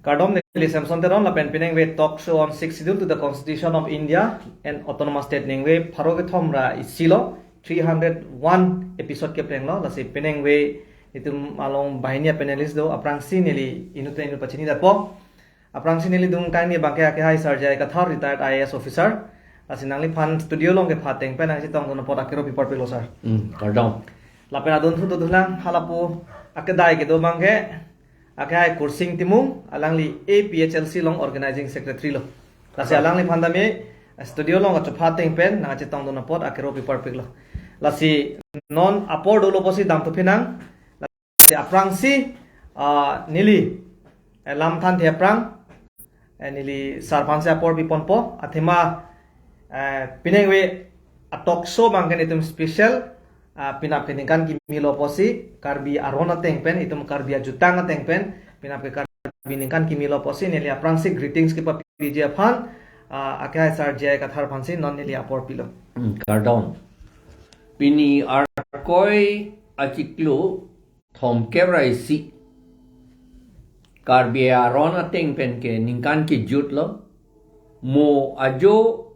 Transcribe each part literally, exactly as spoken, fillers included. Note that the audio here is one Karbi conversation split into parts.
Kardom, neli Samson Teron lapen penang ve talk show on Sixth Schedule to the Constitution of India and Autonomous State ningve pharo kethom ra isi lo, three hundred one episode kepreng lo. Lasi penang ve itum along banghini a-panelist do, aphrangsi neli inut inut pachini dapo. Aphrangsi neli dungtang ni abangke akehai Sar J I Kathar, retired I A S officer. Lasi nangliphan studio along kepha ateng pen nangchetongdun apot akero pi parpik lo, sir. Hmm, kardom. Lapen adunthu dodunlang halapu akedai kedo abangke akehai Kursing Timung, alangli A P H L C along organizing secretary lo. Lasi alangliphan tame studio along kachepha ateng pen nangchetongdun apot akero pi parpik lo. Lasi non apor dolo pusi damthu pinang. Lasi aphrangsi, ah, neli, eh, lam thanthe aphrang, eh, neli sar aphansi apor piponpo, athema, eh, penang ve a-talk show abangke itum special, ah, penap ke ningkan kimi lo pusi, Karbi aron ateng pen, itum Karbi ajutang ateng pen, penap ke Karbi ningkan kimi lo pusi, neli aphrangsi greetings kepapiji aphan, ah, akehai Sar J I Kathar aphansi non neli apor pilo. Hmm, kardom. Pini Arkoi achiklo thomkep ra isi. Karbi aron ateng pen ke ningkan kejut lo. Mo ajo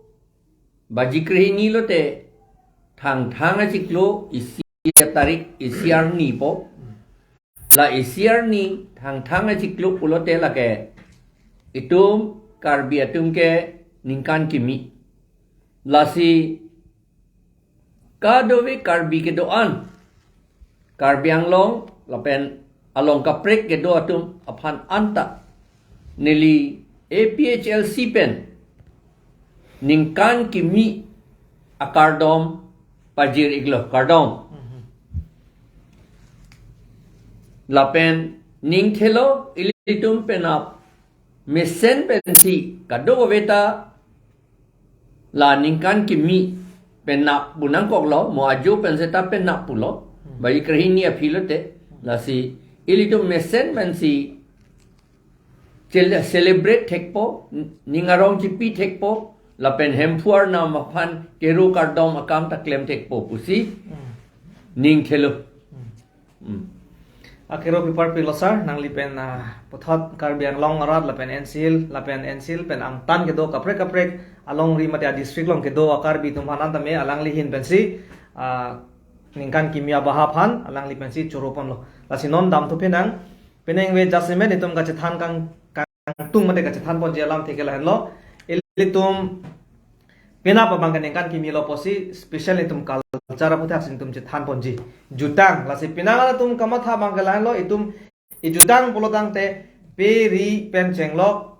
baji krehini lote Thangthang achiklo isi atarik, isi arni po. La isi arni Thangthang achiklo pulote lake itum Karbi atum ke ningkan kimi. Lasi kadokave Karbi kedo-an, Karbi Anglong lapen along kaprek kedo atum aphan anta neli A P H L C pen ningkan kimi akardom pajir iklo, kardom. Mhm. Lapen ning thelo, ilitum penap mesen pensi kadokave ta la ningkan kimi penap pu nangkoklo, mo ajo pen seta penap pulo. Hmm. Baji krehini aphi lote, lasi ilitum mesen pensi cel-, celebrate thekpo, ning arong chipi thekpo, lapen Hemphu Arnam aphan kero kardom akam ta klem thekpo pusi, hmm, ning thelo. Hmm. Hmm. Akero pi parpik lo, sir, nangli pen, ah, puthot Karbi Anglong arat lapen N C Hills, lapen N C Hills pen angtan kedo kaprek kaprek alongri mate a-district along kedo a-Karbi atum aphan tame alangli ahin pensi, ah, ningkan kimi abaha aphan alangli pensi choro ponlo. Lasi non damthu pinang, penang ve jasemet itum kachethan kang, kangtung mate kachethan ponji alamthe ke lahenlo. Ilitum penap abangke ningkan kimi lo pusi special itum culture aputhak si itum chethan ponji. Jutang, lasi penang atum kamatha abangke lahenlo, itum ejutang pulo tangte pe ri pen chenglok,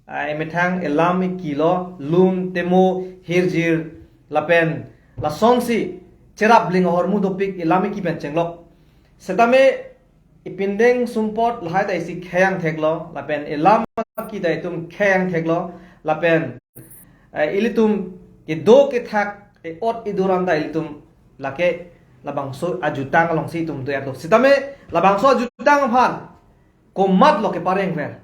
ah, emethang elam eki lo, lum temo hirjir lapen lasonsi cherap ling ahormu dopik elam eki pen chenglok. Setame ipindeng sumpot lahai ta isi kheyang theklo, lapen elam eki ta itum kheyang theklo, lapen, eh, ilitum kedo kethak e-ot iduran ta ilitum lake labangso ajutang alongsi itum do-etlo. Setame labangso ajutang aphan komatlo keparengver,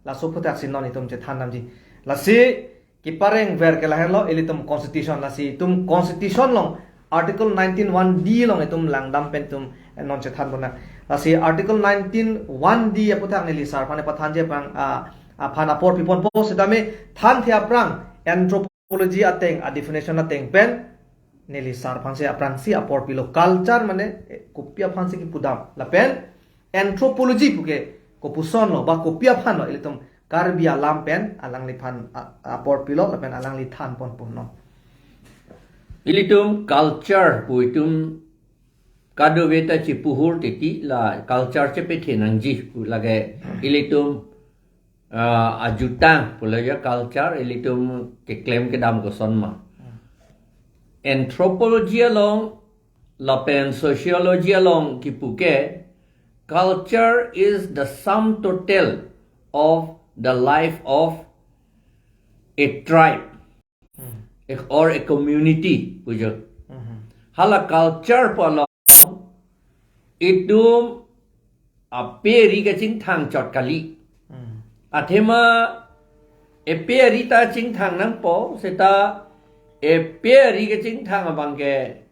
laso aputhak si non itum chethan damji. Lasi keparengver ke lahenlo, ilitum constitution, lasi itum constitution along article nineteen one D along itum langdam pen itum, eh, non chethan ponang. Lasi article nineteen one D aputhak neli sar aphan epathanji aphrang, ah, aphan apor piponpo, setame thanthe aphrang anthropology ateng, a-definition ateng pen neli sar aphansi aphrangsi apor pilo. Culture mane, eh, kopi aphansi kipudam, lapen anthropology puke kopuson lo ba kopi aphan lo, ilitum Karbi alam pen alangliphan a-, apor pilo lapen alangli than ponpo non. Ilitum culture pu itum kadokave ta chipuhur titi, la culture chepethe nangji pu lake ilitum, ah, ajutang pulo ya culture, ilitum keklem kedam koson ma. Anthropology along lapen sociology along kipu ke, culture is the sum total of the life of a tribe, hmm, a, or a community, pujo. Hmm. Hala culture pu along itum ape ari kachingthang chot kali. Hmm. Athema epe ari ta chingthang nangpo, seta epe ari kachingthang abangke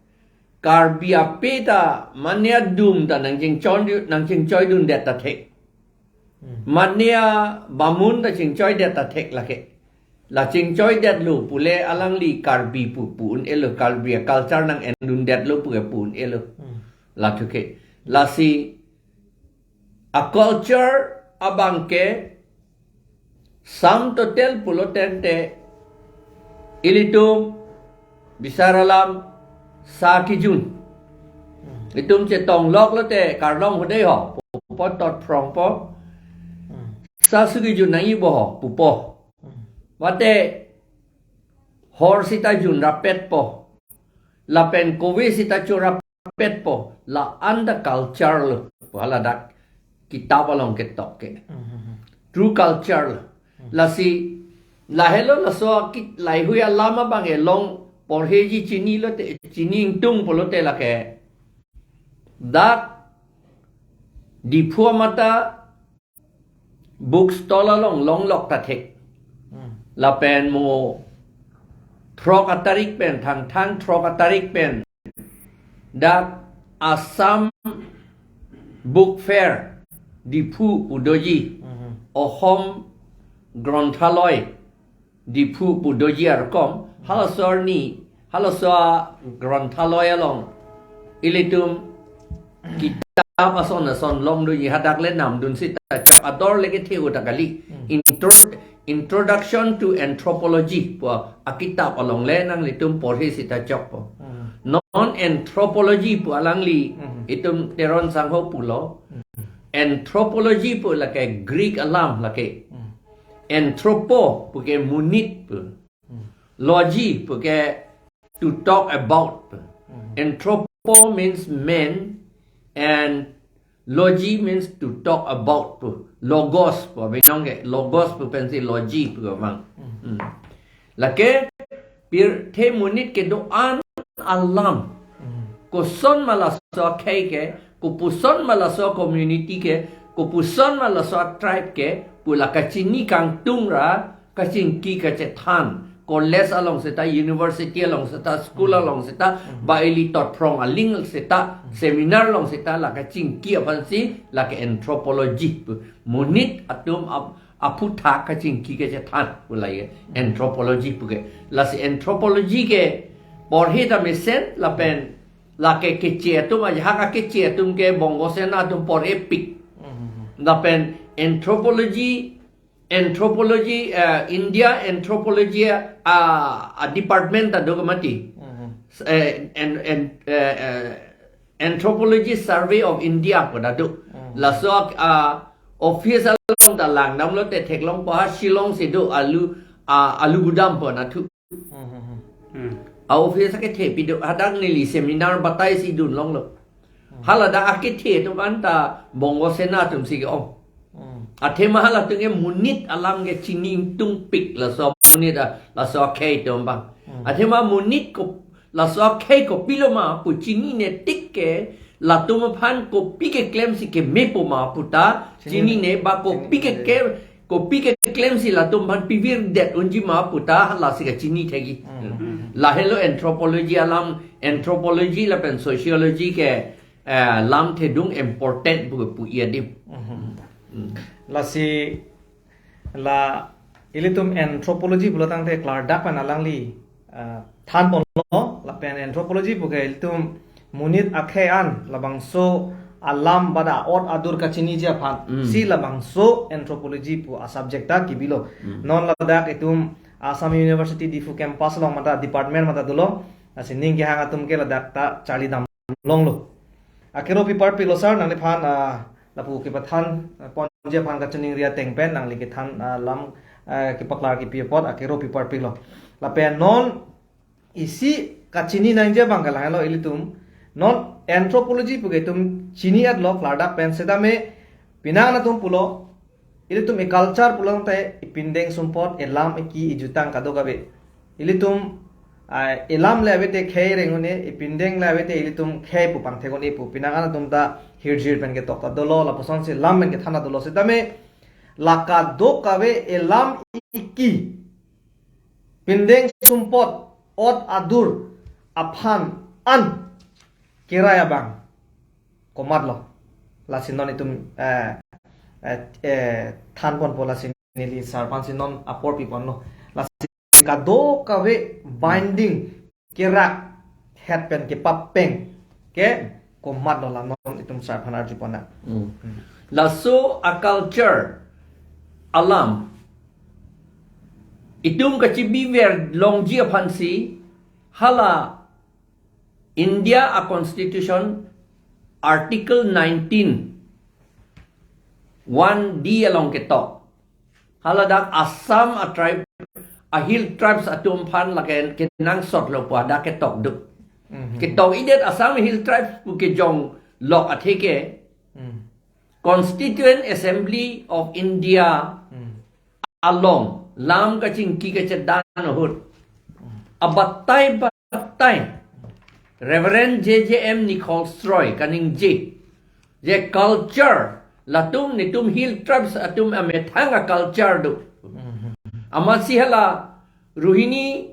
Karbi ape ta mane adum ta nangchingchoi, nangchingchoidundet ta thek. Mane abamun ta chingchoidet ta thek lake. La chingchoidetlo pule alangli Karbi pu pu-un-elo, Karbi a-culture nang-endundetlo pu ke pu-un-elo. Lathuke. Lasi a-culture abang ke sum total pulo tangte ilitum bisar alam sa kijun. Itum chetonglok lote karlong hodei ho. Pupo tot phrongpo. Sa su kijun nangji bo ho. Pupo. Mate hor sita jun rapetpo. Lapen kove sita cho rapetpo. La-an ta culture lo. Hala dak kitap along ketok ke. True culture lo. Lasi lahelo laso kit-, laheihui alam abang elong porheji chinilote, chini ingtung pulote lake. Dak Diphu amata book stall along longlok ta thek. Lapen mo throk atarik pen, Thangthang throk atarik pen dak Assam Book Fair Diphu pu doji, Ahom Gronthaloi Diphu pu doji arkom, halaso arni, halaso a-gronthaloi along ilitum kitap ason ason long doji, hadak le namdun sita chok, ador le kethe uta kali. Intro-, Introduction to Anthropology pu akitap along le nanglitum porhe sita chokpo. Non anthropology pu alangli itum Teron sangho pulo. Anthropology pu lake Greek alam lake. Anthropo pu ke monit pu. Logy pu ke to talk about pu. Anthropo means man and logy means to talk about pu. Logos pu abinong ke, logos pu pensi logy pu abang. Lake pirthe monit kedo-an alam. Koson ma laso akhei ke, kopuson ma laso community ke, kopuson ma laso tribe ke, pu la kachini kangtung ra, kachingki kachethan. College along seta, university along seta, school along seta, ba ili tot phrong aling seta, seminar along seta, la kachingki aphansi, lake anthropology pu. Monit atum ap-, aphuthak kachingki kachethan pu la ye anthropology pu ke. Lasi anthropology ke porhe ta mesen lapen lake keche atum, ajahak akeche atum ke Bongo Sena atum porhe pik. Lapen anthropology, anthropology, eh, India anthropology, ah, a department ta do ke mati. Eh, and, and, eh, eh, Anthropology Survey of India pu ta do. Laso, ah, office along ta langdamlote theklongpo, ha Shillong si do, alu, ah, alu gudam pu nathu. A office akethe pi do, hadak neli seminar batai si dun longlo. Hala dak akethe atum anta Bongo Sena atum si ke-ong. Athema halatum ke monit alam ke chini ingtung pik laso monit a, laso akhei atum abang. Athema monit ko laso akhei kopilo ma pu chinine tik ke, latum aphan kopi keklemsi kemepo ma puta chinine, ba kopi keklem, kopi keklemsi latum aphan pivirdet unji ma puta lasi kachini thekji. Lahelo anthropology alam, anthropology lapen sociology ke, eh, lam thedung important pu pu adim. Lasi la ilitum anthropology pulo tangte klardak pen alangli, ah, thanponlo, lapen anthropology pu ke ilitum monit akhei an labangso alam bada ot adur kachiniji aphan si labangso anthropology pu a subject ta kibilo. Non ladak itum Assam University Diphu campus along mata department mata dolo, lasi ning kehang atum ke ladak ta charlidam longlo. Akero piparpiklo sir, nangliphan, ah, lapu kepathan, ah, ponji aphan kachiningri ateng pen nangli kethan, ah, lam, ah, kepaklar kipi apot akero piparpiklo. Lapen non isi kachini nangji abang ke lahelo ilitum. Non anthropology pu ke itum chini-etlo klardak pen setame penang atum pulo, ilitum e-culture pulo tangte ipindeng sumpot, elam, eki, ejutang kadokave. Ilitum, ah, elam le avete khei reng un-e, ipindeng le avete ilitum khei pu pangthek un-e pu penang atum ta hirjir pen ketok ta dolo, lapusonsi lam pen kethan ta dolo setame la kadokave elam, eki, pindeng sumpot, ot adur aphan an kerai abang komatlo. Lasi non itum, eh, eh, eh, thanponpo, lasi neli sar aphansi non apor piponlo. Lasi kadokave binding kerak het pen kepapeng ke komatlo, la non itum sar aphan arjupon nang. Hmm. Laso a-culture alam itum kachibiver longji aphansi hala India a-constitution article nineteen one D along ketok. Haladak Assam a-tribe, a-hill tribes atum aphan lake kenangsotlo pu hadak ketok do. Mhm. Ketok-idet Assam hill tribes pu kejong lok atheke. Mhm. Constituent Assembly of India Hmm. along lam kachingki kachedan ahut, abatai batai Reverend J J M Nichols Roy kaningje, je culture, latum netum hill tribes atum amethang a-culture do. Hmm. Amatsi hala Rohini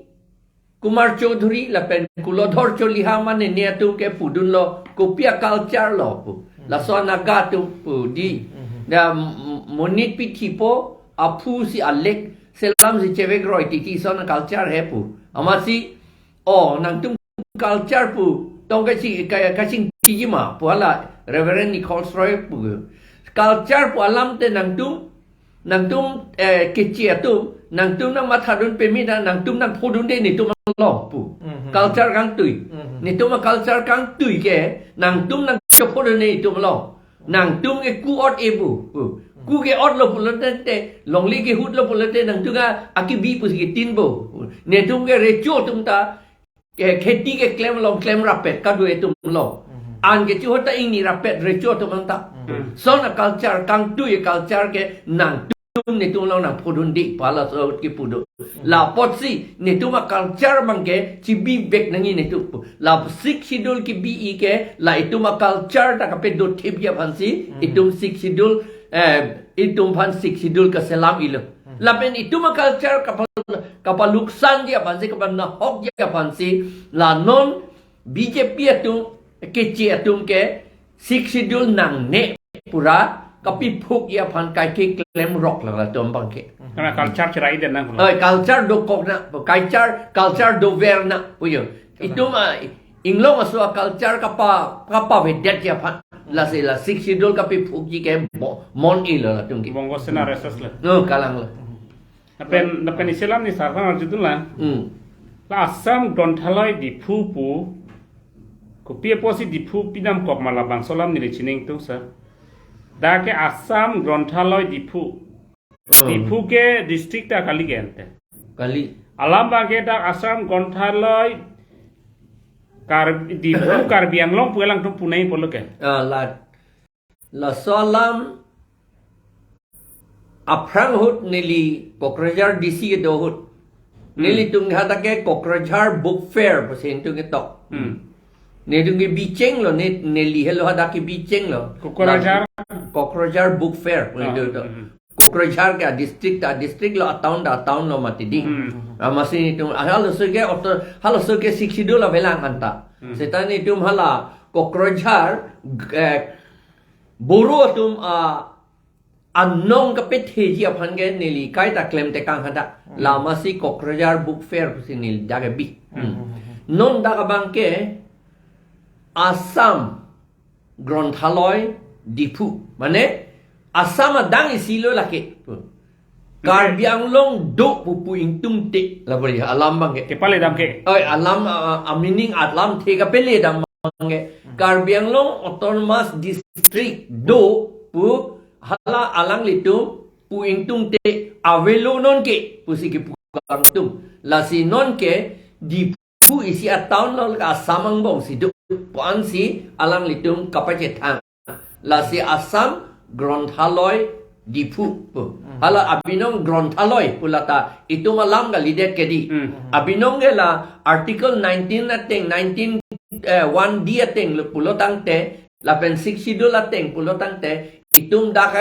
Kumar Chowdhury lapen Kulodhar Choliha mane ne atum ke pudunlo, kopi a-culture lo pu. Hmm. Laso Naga atum pu di. Hmm. Da m-, monit pithipo aphu si alek selam si chevek roi titi, son a-culture he pu. Amatsi, o, nangtum culture pu tong kachi-, ka-, kachingkiji ma pu hala Reverend Nichols Roy pu. Culture pu alam te nangtum, nangtum, eh, keche atum, nangtum nangmathadun peme ta, nangtum nangphodunde netum along pu. Mhm. Culture kangtui. Mhm. Netum a-culture kangtui ke, nangtum nangchophodunde netum along. Nangtum ke ku ot-e pu. Pu. Ku ke-otlo pulote, longle kehutlo pulote, nangtum ke akibi pusi ketin pu. Netum ke recho atum ta, ke kheti keklem along klem rapet kado atum lo. Mhm. An kecho ahut ta ingni rapet recho atum anta. Mhm. Son a-culture kangtui a-culture ke nangtum netum along nangphodunde pu laso ahut kepu do. Mhm. La apotsi netum a-culture abang ke chibivek nangji netum pu. La Sixth Schedule kebi-i ke la itum a-culture ta kapedotthipji aphansi, mhm, itum Sixth Schedule, eh, itum aphan Sixth Schedule kaselam-ilo. Mhm. Lapen itum a-culture kapa-, kapaluksanji aphansi, kapanahokji aphansi, la non B J P atum, keche atum ke Sixth Schedule nangne pura kapiphukji aphan kaike klemrok la latum abang ke. Karena culture cherai den nang. Oi, culture dokok nang, culture, culture dover nang pu jo. Itum a, inglong aso a-culture kapa, kapavedetji aphan. Lasi la Sixth Schedule kapiphukji ke mo-, mon-ilo latum ke. Bongo Sena reses le. No, kalanglo. Lapen, lapen isi alam neli sar aphan arjudun lang. Hmm. La Assam Gronthalaya Diphu pu, kopi apotsi Diphu pidamkok ma labangso alam neli chiningtung sir. Dak ke Assam Gronthalaya Diphu. Hmm. Diphu ke district ta kali ke ante. Kali. Alam abang ke dak Assam Gronthalaya Kar-, Diphu Karbi Anglong pu alangtum punai pulo ke. Ah, la Laso alam aphrang ahut neli Kokrajhar D C kedo ahut. Hmm. Nelitum hadak ke Kokrajhar Book Fair pusi nelitum ketok. Hmm. Nelitum kebichenglo, ne-, neli helo hadak kebichenglo. Kokrajhar? Kokrajhar Book Fair pu nelitum ketok. Hmm. Kokrajhar ke a-district, a-district lo, a-town ta a-town lo mati di. Hmm. Amatsi nelitum, ah, halaso ke auto-, halaso ke Sixth Schedule avelang anta. Hmm. Seta nelitum hala Kokrajhar, eh, Boro atum a, anong kapetheji aphan ke neli kaita klemtekang hadak. Hmm. La amatsi Kokrajhar Book Fair pusi neli dak kebi. Hmm. Hmm. Non dak abang ke Assam Gronthalaya Diphu. Mane Assam adang isi lo lake. Karbi Anglong do pu pu ingtungte. La beri alam abang ke. Kepaledam ke. Oi, alam, ah, ah, meaning alamthe kapaledam abang ke. Hmm. Karbi Anglong Autonomous District do pu hala alanglitum pu ingtungte avelo nonke pusi kepu kangtung. Lasi nonke Diphu isi a-town lo, ka Assam angbong si do pu ansi alanglitum kapachethang. Lasi Assam Gronthalaya Diphu pu. Hmm. Hala abinong Gronthalaya pu lata itum alam kalidet ke di. Hmm. Abinong ke la Article nineteen ateng, nineteen, eh, one D ateng lo pulo tangte, lapen Sixth Schedule ateng pulo tangte, itum dak,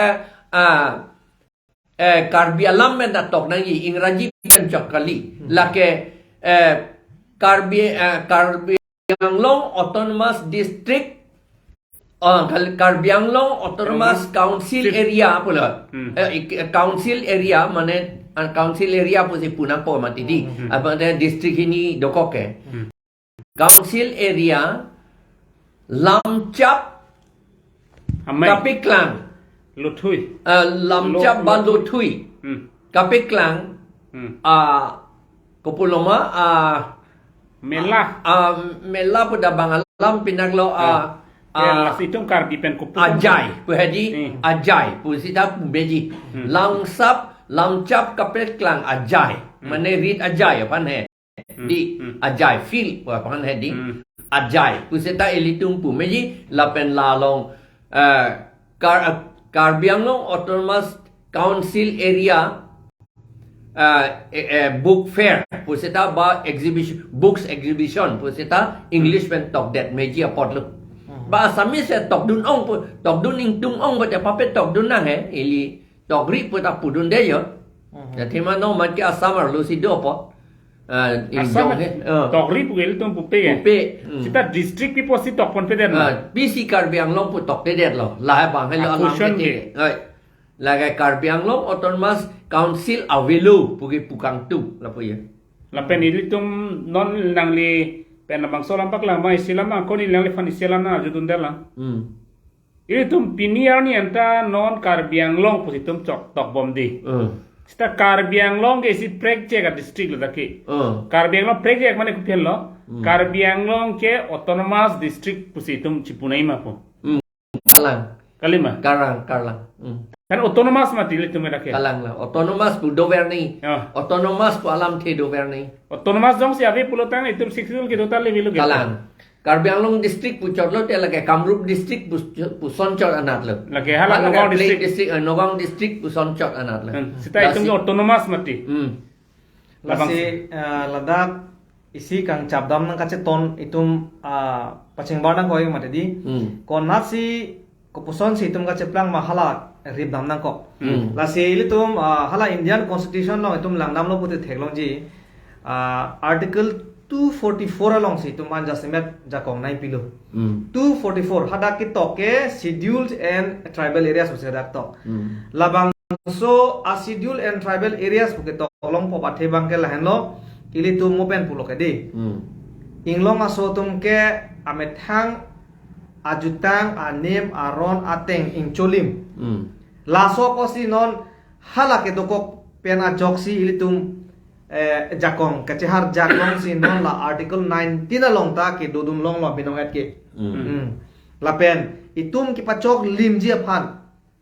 ah, eh, Karbi alam pen ta tok nangji, Ingraji pen chok kali. Hmm. Lake, eh, Karbi, eh, Karbi Anglong Autonomous District Oh, Kal-, Karbi Anglong Autonomous Autonomous Council State. Area pulo. Hmm. Eh, ik-, council area mane, ah, council area pusi pu nangpo mati di. Hmm. Apa de district hini dokok ke. Hmm. Council area Lamchap Amei. Kapeklang. Lothui. Ah, Lamchap Lo-, ba Lothui. Lothui. Hmm. Kapeklang. Hmm. Ah, kopuloma, ah, Mela. Ah, Mela pu da bang alam pinaklo, ah, Ya, ah, lasi itum Karbi pen kopuk. Ajai pu hedi, Hmm. Ajai pu seta pu meji. Hmm. Lamchap, Lamchap Kapeklang Ajai. Hmm. Mane rit Ajai aphan he. Hmm. Di Hmm. Ajai field pu aphan hedi. Hmm. Ajai pu seta ilitum pu meji lapen la along, eh, Kar-, Karbi Anglong Autonomous Council area, ah, eh, eh, book fair pu seta ba exhibition, books exhibition pu seta English pen tokdet meji apotlo. Hmm. Ba Assamese eh tokdun ong pu, tokdun ingtung ong pu te pape tokdun nang he, ili tokri pu ta pudunde yo. Hmm. Jadi mano mat ke Assam arlo si dopo. Ah, Assam ingdong he. Ah. Tokri pu ilitum pupe ke. Pupe. Hmm. Seta district pi pusi tokponpedet na. Ah, pisi Karbi Anglong pu tokpedetlo. Lahai bang helo alam Akushon kete. Ke. Ai. Lake Karbi Anglong Autonomous Council avelo puke pukangtung lapu ya. Lapen ilitum non nangli pen labangso alam paklang ma isi alam ma koni nangliphan isi alam nang arjudunde lang. Hmm. Ilitum pini arni anta non Karbi Anglong pusi itum chok tokbom di. Hmm. Seta Karbi Anglong ke isi prekjak a district lo daki. Hmm. Karbi Anglong prekjak mane kopi henlo. Hmm. Karbi Anglong ke autonomous district pusi itum chipu nangji ma pu. Hmm. Kalang. Kalima. Karang, kalang. Hmm. Kan autonomous mati ilitum ke daki. Kalang la. Autonomous pu dover nangji. Ya. Autonomous pu alamthe dover nangji. Autonomous jongsi ave pulotangte itum Sixth Schedule kedo ta levelo ke. Kalang. Karbi Anglong district pu chotlo te lake Kamrup district pu, puson chot anatlo. Lake hala Hala Nagaon Plate district. District, eh, Nagaon district puson chot anatlo. Hmm. Seta itum Lasi ke autonomous mati. Hmm. Labang Lasi, eh, ladak isi kangchapdam nang kacheton itum, ah, pachingbar nangkok mati di. Hmm. Konatsi kopuson si itum kacheplang ma hala ripdam nangkok. Hmm. Lasi ilitum, ah, hala Indian Constitution along itum langdamlo pute theklongji, ah, Article two forty-four alongsi itum an jasemet jakong nangpilo. Hmm. Two forty-four hadak ketok ke scheduled and tribal areas pusi hadak tok. Hmm. Labangso a scheduled and tribal areas pu ketok along po pathe abang ke lahenlo ilitum mo pen pulo ke di. Hmm. Inglong aso atum ke amethang, ajutang, anim, aron, ateng, ingcholim. Hmm. Laso apotsi non hala kedokok pen ajoksi ilitum, eh, jakong, kachehar jakong si non la Article nineteen along ta kedodun longlo binong et ke. Hmm. Hmm. Lapen itum kepachoklimji aphan,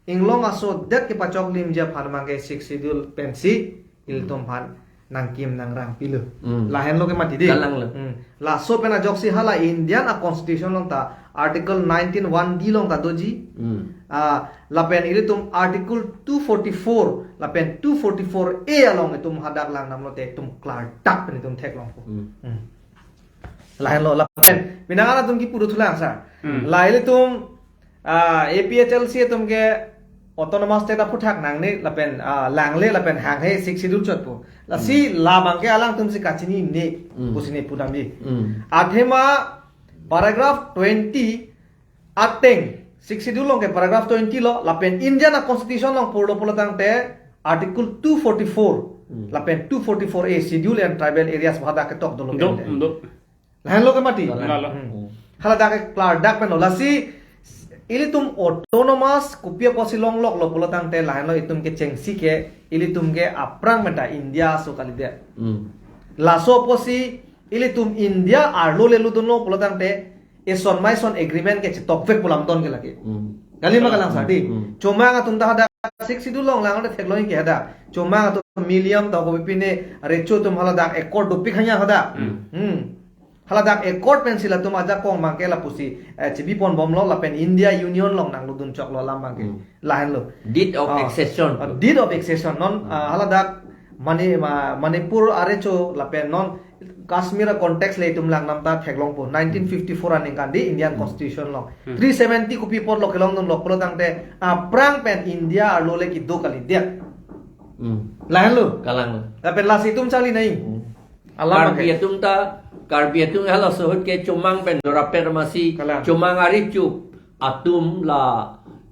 inglong aso det kepachoklimji aphan abang ke Sixth Schedule pensi ilitum aphan nangkim nangrang pilo. Hmm. Lahenlo ke mati di. Kalanglo. Hmm. Laso pen ajoksi hala Indian a Constitution along ta Article nineteen one D along ta doji. Hmm. Ah, lapen ilitum Article two forty-four, lapen two forty-four A along itum hadak langdamlo te itum klardak pen itum theklongpo. Hmm. Hmm. Lahenlo lapen pinangan atum kipu dothulang sir. Hmm. La ilitum, ah, A P H L C atum ke autonomous state aphuthak nangne lapen, ah, langle lapen hanghe Sixth Schedule chotpo. Lasi Hmm. labang ke alangtum si kachinine Hmm. pusi ne pudamji. Hmm. Athema paragraph twenty ateng, Sixth Schedule along ke paragraph twenty lo, lapen Indian a Constitution along purlo pulotangte Article two forty-four, Hmm. lapen two forty-four A schedule and tribal areas pu hadak ketok dolo Do, kente. do. Lahenlo ke mati? Lahenlo. Hmm. Hala dak ke klardak pen lo. Lasi ilitum autonomous kopi apotsi longloklo pulotangte lahenlo itum kechengsi ke ilitum ke aphrang menta India aso kalidet. Hmm. Laso apotsi ilitum India arlo le lutdunlo pulotangte eson maison agreement ke chetokvek pu lamton ke lake. Hmm. Kalima kalang sir di. Hmm. Chomang atum ta hadak Sixth Schedule along lang ada theklong ke hadak. Chomang atum William ta kopi pine Recho atum hala dak accord dopik hanya hadak. Hmm. Hmm. Hala dak accord pensi latum ajakong abang ke lapusi, eh, chibi ponbomlo lapen India Union along nanglutdun choklo alam abang ke. Hmm. Lahenlo. Deed of Ah, accession. ah, deed of accession non, Hmm. ah, hala dak Mani-, ma-, Manipur arecho lapen non Kashmir a context le itum langdam ta theklongpo nineteen fifty-four aningkan di Indian Hmm. Constitution along. Hmm. Three seventy kopi apotlo kelongdunlo pulotangte aphrang pen India arlo le kedo kalidet. Hmm. Lahenlo. Kalanglo. Lapen lasi itum charli nangji. Hmm. Alam Karbi pakai. Atum ta, Karbi atum halaso ahut ke Chomang pen doraper masi, Kalang. Chomang arecho atum la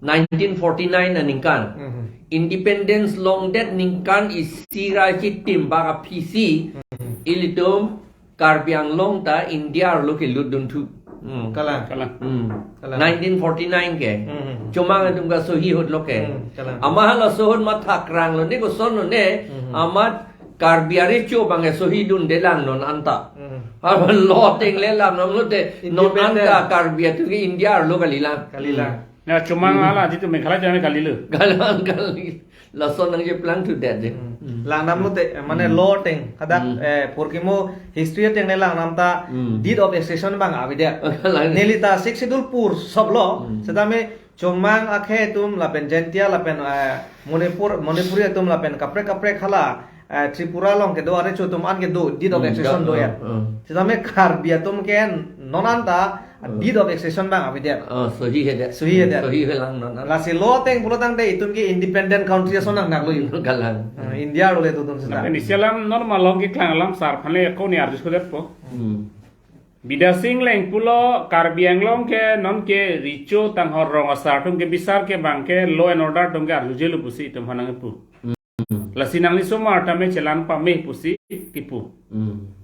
nineteen forty-nine aningkan. Mhm. Independence longdet ningkan isi ra chitim bak aphisi, mhm, ilitum Karbi Anglong ta India arlo kelutdunthu. Hmm. Kalang. Kalang. Hmm. Kalang. Nineteen forty-nine ke. Hmm. Chomang atum kasohi ahut lo ke. Hmm, kalang. Amat halaso ahut mathakrang lo ne, koson lo ne. Hmm. Amat Karbi arecho abang sohidundelang non anta. Hmm. Amat law ateng le lang non lote non anta Independent. Karbi atum ke India arlo kalilang. Kalilang. Hmm. Ya, chomang, hmm, hala jitu Meghalaya jame kalilo. Kalang, kalang. Lason nangcheplangthudet dei. Hmm. Hmm. Langdam lote, eh, mane, hmm, law ateng, hadak, hmm, eh, porkimo history ateng ne langdam ta, hmm, deed of accession abang avedet. Lang. Neli ta Sixth Schedule pur sop lo, hmm, setame Chomang akhei atum lapen Jaintia lapen, eh, Manipur, Manipuri atum lapen kaprek kaprek hala, eh, Tripura along kedo arecho atum an kedo deed of, hmm, accession do ya. Hmm. Setame Karbi atum ke non anta, hmm, deed of accession abang avedet. Oh, sohihedet. Sohihedet. Sohihelang non. Lasi law ateng pulotangte itum ke independent country ason nangnak lo yu. Kalang. Ah, India arlo le dodun seta. Lapen isi alam non malom keklang alam sar aphan le ako ne arjusodet po. Hmm. Bidya Sing Engleng pulo Karbi Anglong ke non ke recho tanghor rong asar atum kebisar ke abang ke law and order atum ke arjujelo pusi itum aphan nangpu. Hmm. Lasi nangli somar tame chelang pame pusi kipu. Hmm.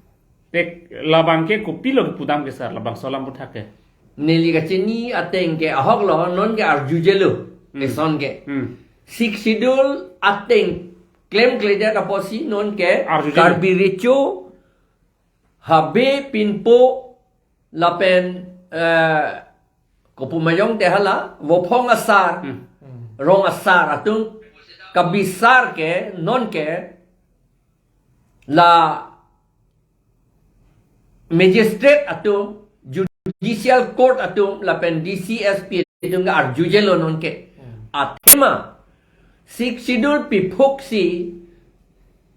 Te labang ke kopilo kepudam ke sar, labangso alam aputhak ke? Neli kachini ateng ke ahok lo, non ke arjujelo, hmm, eson ke. Hmm. Sixth Schedule ateng klemkledet apotsi non ke arjujelo. Karbi recho, habe, pinpo, lapen, eh, kopu majong te hala, vophong asar, hmm, rong asar atum kabisar ke non ke la magistrate atum, judicial court atum, lapen D C, S P atum ke arjujelo non ke. Hmm. Athema Sixth Schedule piphuksi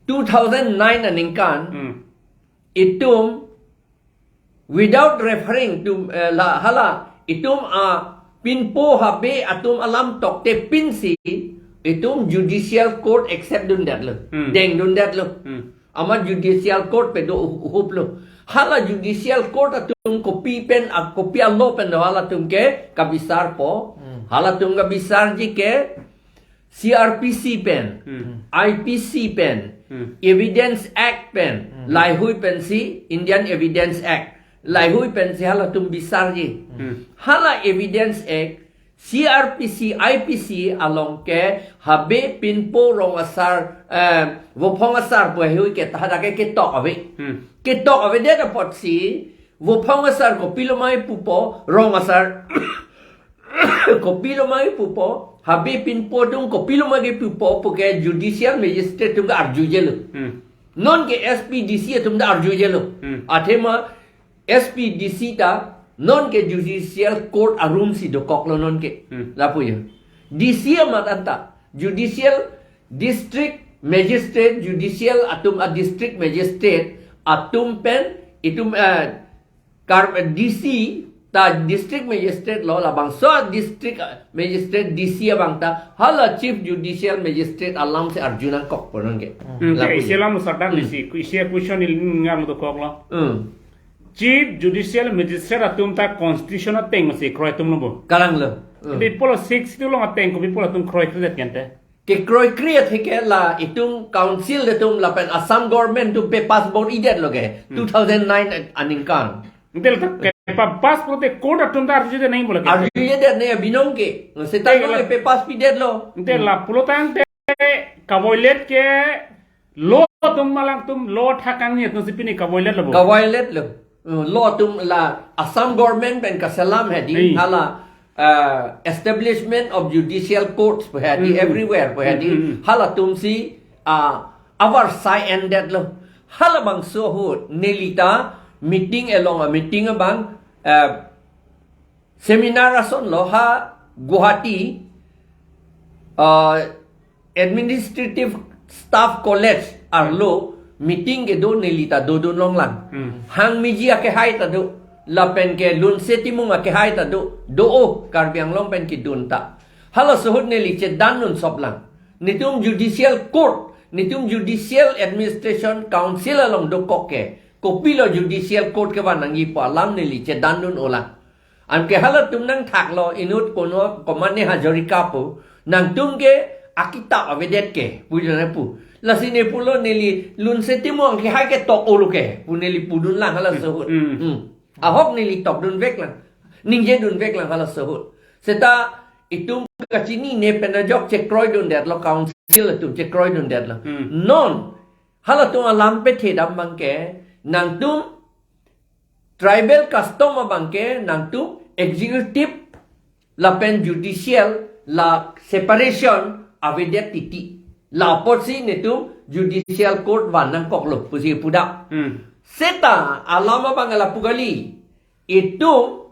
two thousand nine aningkan, hmm, itum without referring to, eh, la hala itum apinpo habe atum alam tokte pinsi itum judicial court accept dundetlo, hmm, dengdundetlo. Hmm. Amat judicial court pedo u-, uhuplo. Hala judicial court atum kopi pen, a, kopi a-law pen do halatum ke kabisarpo. Hmm. Halatum kabisarji ke C R P C pen, hmm, I P C pen, hmm, Evidence Act pen, hmm, laihui pensi, Indian Evidence Act, laihui pensi halatum bisarji. Hmm. Hala Evidence Act, C R P C, I P C along ke habe, pinpo, rong asar, eh, vophong asar pu heihui ke ta hadak ke ketok ave. Hmm. Ketok avedet apotsi, vophong asar kopilo ma kipupo, rong asar kopilo ma kipupo, habe, pinpo atum kopilo ma kipupo pu ke judicial magistrate atum ke arjujelo. Hmm. Non ke S P, D C atum ta arjujelo. Hmm. Athema S P, D C ta non ke judicial court arum si dokoklo non ke. Hmm. Lapu ya. D C amat anta judicial district magistrate, judicial atum a-district magistrate atum pen itum, eh, kar-, D C ta district magistrate lo, labangso district, eh, magistrate D C abang ta hala chief judicial magistrate alam si arju nangkokpo non ke. Hmm, lapu ke isi ya. Alam sardar, hmm, D C, ku isi question il ngar lo dokoklo. Hmm. Chief Judicial Magistrate atum ta constitution ateng masi kroitum lo bo. Kalanglo. Hmm. Ipi pulo Sixth Schedule along ateng kopi pulo atum kroikredet kente? Kekroikre atheke la itum council atum lapen Assam government atum pe-pass bor-idetlo ke, hmm, two thousand nine aningkan. Ntel ta pe-pass pulote court atum ta arjujedet nangji pulo ke? Arjujedet nangji binong ke. Seta, eh, nong la pe-pass pidetlo. Ntel la pulotangte kavoilet ke law atum, alangtum law thakang ni atum si pini kavoiletlo bo. Kavoiletlo. Uh, law atum la Assam government pen kaselam hedi, hmm, hala, uh, establishment of judicial courts pu hedi, hmm, hmm, everywhere pu hedi, hmm, hmm, hmm, halatum si, uh, avarsai endetlo. Halabangso ahut neli ta meeting along a-meeting abang, uh, seminar ason lo ha Guwahati, uh, Administrative Staff College arlo meeting kedo, neli ta dodun longlang. Hmm. Hangmiji akehai ta do, lapen ke Lunse Timung akehai ta do, do-o Karbi Anglong pen kedun ta. Halaso ahut neli chedandun soplang. Netum Judicial Court, netum Judicial Administration Council along dokok ke, kopilo Judicial Court kevan nangji pu alam neli chedandun-olang. Anke halatum nangthaklo inut kono komane Hazarika pu. Nangtum ke akitap avedet ke. Pujo na pu. Lasi ne pulo neli lunse timong ke hai ke tok olo ke. Pu neli pudun lang halaso ahut. Hmm. Hmm. Ahok neli tokdun vek lang. Ningjedun vek lang halaso ahut. Seta itum kachinine pen ajok chekroidundetlo, council atum chekroidundetlo. Hmm. Non halatum alam pethedam abangke nangtum tribal custom abangke nangtum executive lapen judicial la separation avedet titi. La apotsi netum judicial court van nangkoklo pusi pudam. Hmm. Seta alam abang lapu kali. Itum,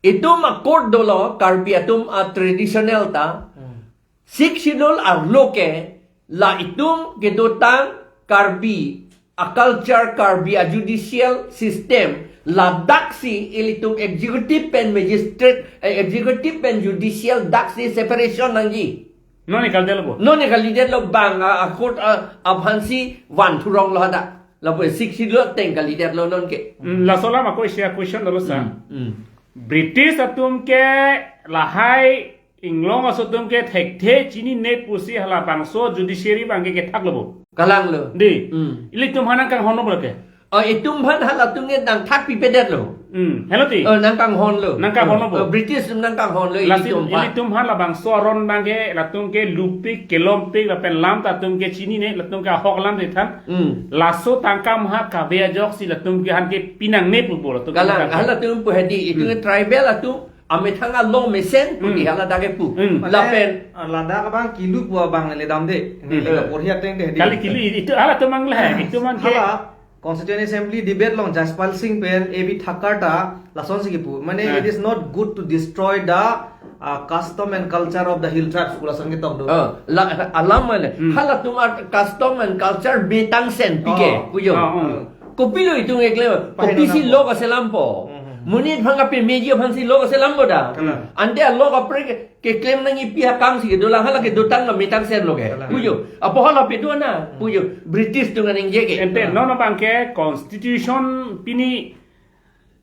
itum a court dolo, Karbi atum a traditional ta. Hmm. Sixth Schedule arlo ke la itum kedotang Karbi a culture, Karbi a judicial system, ladaksi ilitum executive pen magistrate, eh, executive pen judicial daksi separation nangji. Non ne kalidet lo bo. Non ne kalidet lo bang a, a court a, aphansi van thurong lo hadak. Lapu Sixth Schedule ateng kalidet lo non ke. Hmm, laso alam ako isi a question dolo sa. Hmm, hmm. British atum ke lahai inglong aso atum ke thekthe chinine pusi halabangso judiciary abangke kethaklo bo. Kalang lo. Di. Hmm. Ilitum aphan nangkanghon lo bo ke. Oh, itum aphan halatum ke nangthak pipedetlo. Hmm. Helo ti. Oh, nangkanghon lo. Nangkanghon lo bo. Oh, British atum nangkanghon lo. Lasi ilitum aphan. Ilitum aphan labangso aron abangke latum ke lupik kelompik lapen lam ta atum ke chinine latum ke ahok alam de than. Hmm. Laso tangka maha kave ajoksi latum ke aphan ke pinangne pu bo latum ke. Kalang, tangka. Halatum pu hedi, itum ke tribal atum, amethang a law mesen pu di hala dak ke pu. Hmm. Lapen. Ah, ladak abang kilu pu abang neli damde. Neli kaporhi ateng de hedi. Kali kilu itu halatum abang lah, itum abangke. Hala Constituent Assembly debate along Jaispal Singh pen A B Thakur ta lasonsi kipu. Mane, it is not good to destroy the, uh, custom and culture of the hill tribes. Pu lason ketok do. Oh, la, alam mane. Hmm. Halatum a custom and culture betangsen pike. Oh. Pujo. Oh, oh. Kopilo itum eklem. Pahino kopisi nangpo. Law kaselampo. Hmm, hmm, hmm. Monit aphan kapemeji aphansi law kaselampo da. Kalang. Ante a law kapre ke keklem nangji pi akam si kedo lang hala kedotang na metangsen lo ke. Kalang. Pujo. Apo hala pedo na. Hmm. Pujo. British atum kaningje ke. Ante non abangke constitution pini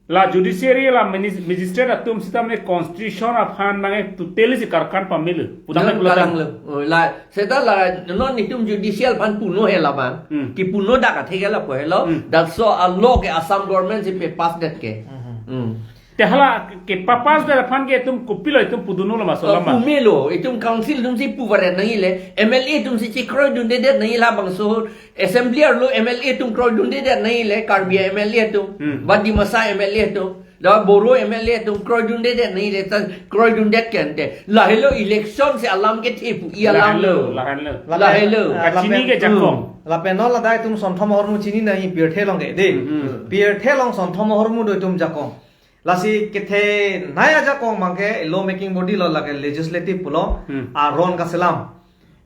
la judiciary la minis-, magistrate atum sitame constitution aphan abangke totally si karkan pamelo. Pudam non pulo kalang tang. Lo. Oh, la, seta la, non itum judicial aphan puno he labang. Hmm. Kipuno dak atheke lapu helo. Hmm. That's so a law ke Assam government si pe pass det ke. Hmm. Hmm. Te hala kepapass det aphan ke itum kopilo itum pudunlo maso. Oh, lama. Pumelo, itum council atum si puvaret nangjile, M L A atum si chekroidundedet nangjila bangso, assembly arlo M L A atum kroidundedet nangjile, Karbi M L A atum, hmm, ba Dimasa M L A atum, la Boro M L A atum kroidundedet nangjile, ta kroidundet kente. Lahelo election si alam kethe pu, i alam lo. Lahenlo, lahenlo. Lahelo. Ah, kachini lapen, ke jakong. Hmm. Lapen non ladak itum Sonthom ahormu chini nangji pirthe along ke, de. Hmm, hmm. Pirthe along Sonthom ahormu do itum jakong. Lasi kethenei ajakong abangke law making body lo lake legislative pulo, hmm, aron kaselam.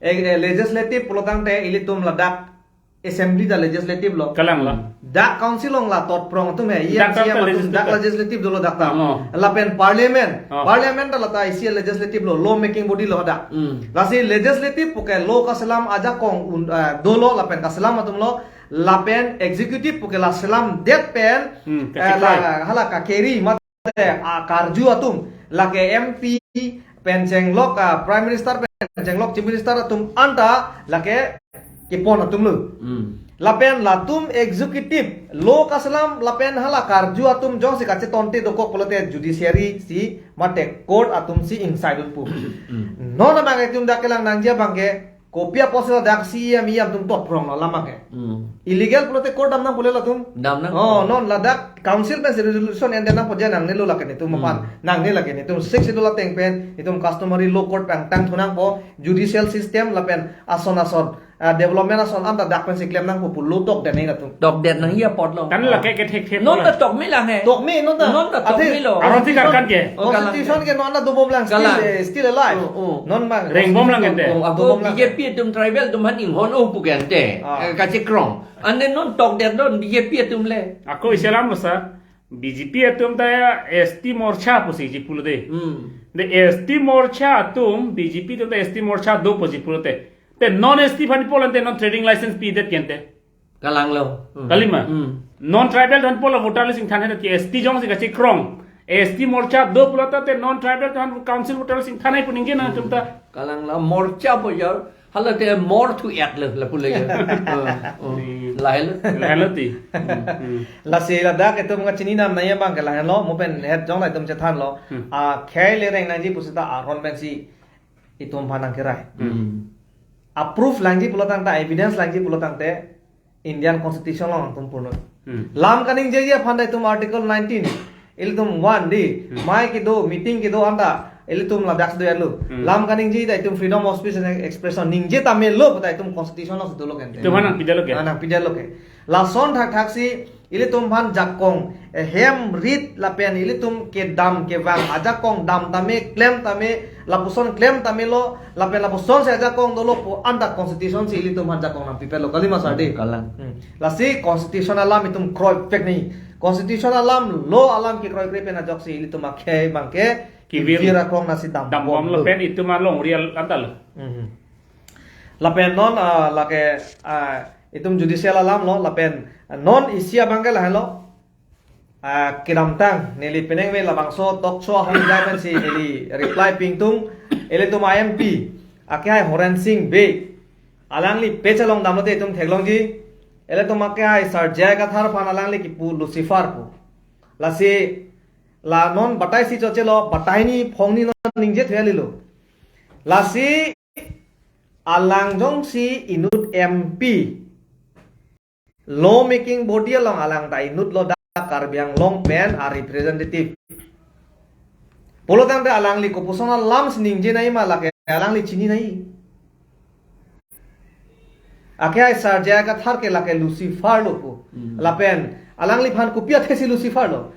E, e, legislative pulo tangte ilitum ladak assembly ta legislative lo. Kalang lo. Dak council along la totprong atum he. Dak, dak, dak atum, legislative. Dak legislative dolo dak ta. Oh. Lapen parliament. Oh. Parliament ta lata isi legislative lo, law making body lo dak. Hmm. Lasi legislative puke law kaselam ajakong un-, eh, dolo lapen kaselam atum lo. Lapen executive puke la selamdet pen, hmm, eh, la, kachekrai. Hala kakeri mate, ah, karju atum, lake M P pen chenglok, ah, Prime Minister pen chenglok Chief Minister atum anta lake kepon atum lo. Hmm. Lapen latum executive law kaselam lapen hala karju atum jongsi kachetonte dokok pulote judiciary si mate court atum si ingsai dun pu. Hmm. Non abang itum dak kelang nangji abangke, kopi apotsi ladak C E M, E M atum totprong lo alam abangke. Hmm. Illegal pulote court dam nangpo le latum. Dam nang. Oh, non ladak council pen si resolution en-det nangpo, je nangnelo lake netum, hmm, aphan. Nangne lake netum. Sixth Schedule ateng pen itum customary law court pen tang thu nangpo, judicial system lapen ason ason, ah, development ason anta dak pensi klem nangpo pu law tokdet nangji latum. Tokdet nangji apotlo. Kan lake kethek thek. Non ta tokme lang he. Tokme, non ta. Non ta tokmelo. Ante aron si karkan ke. Oh, kalang. Constitution ke non ta dobom lang, still, kalang, eh, still alive. Oh, oh. Non abang. Rengbom lang ente. Oh, ako dobom lang. B J P atum tribal atum aphan inghon-o pu ke ante. Ah. Eh, kachekrong. Ante non tokdet non B J P atum le. Ako isi alam lo sa, B J P atum ta ya S T Morcha pusi ji pulote. Hmm. De S T Morcha atum, B J P atum ta S T Morcha do pusi pulote. Te non S T aphan pulo ante non trading license pidet kente. Kalang lo. Hmm. Kali ma? Hmm. Non tribal aphan pulo voter list ingthan hena ti S T jongsi kachekrong. S T morcha do pulo tangte non tribal kan council voter sing thanai pu ningje nangtum ta. Kalang la morcha pu ya, hala te mor thu et le, lapu le ya. Oh, oh. Ni. Lahelo. Lahelo ti. Hmm, hmm. Lasi ladak itum kachini nam nai abang ke lahelo, mo pen het jong la itum chethanlo. Hmm. Akhei le reng nangji pusita aron pensi itum aphan nangkirai. Hmm. Approve langji pulo tangte, evidence langji pulo tangte, Indian Constitution along itum purno. Hmm. Lam kaningjeji aphan ta itum Article nineteen, ilitum one di, Hmm. mai kedo, meeting kedo anta, ilitum ladak do ya lo. Hmm. Lam kaningje ta itum freedom of speech and expression ningje tame lo, ta itum Constitution along si dolo kan. Itum aphan nangpidetlo ke? Ah, nangpidetlo ke. Lason thakthak si, ilitum aphan jakong, eh, hem rit lapen ilitum kedam kevang ajakong dam tame, klem tame, lapuson klem tame lo, lapen lapuson si ajakong dolo pu anta Constitution si ilitum aphan jakong nangpipetlo, kali ma sir di? Kalang. Hmm. Lasi Constitution alam itum kroipek ni. Constitution alam, law alam kekroikre pen ajok si ilitum akhei abang ke Kivir. Kivir akong nasi dam Dam bom bom lo. Lapen itum alongri anta lo. Mhm. Lapen non, ah, lake, ah, itum judicial alam lo, lapen non isi abang ke lahelo. Ah, kedamtang, neli penang ve labangso talk show ahong jai pensi neli reply pingtung, ilitum M P, akehai Horensing Bey, alangli page along damlote itum theklongji, ilitum akehai Sir J I Kathar aphan alangli kipu Lucifer pu. Lasi, la non batai si chochelo, batai ni phong ni non ningje thuyali lo. Lasi, alang jongsi inut M P, law making body along alang ta inut lo, dak Karbi Anglong pen a representative. Pulo tangte alangli kopuson alam si ningje nai ma lake alangli chini nai. Akehai Sir J I Kathar ke lake Lucifer lo pu. Hmm. Lapen alangliphan kopi athe si Lucifer lo.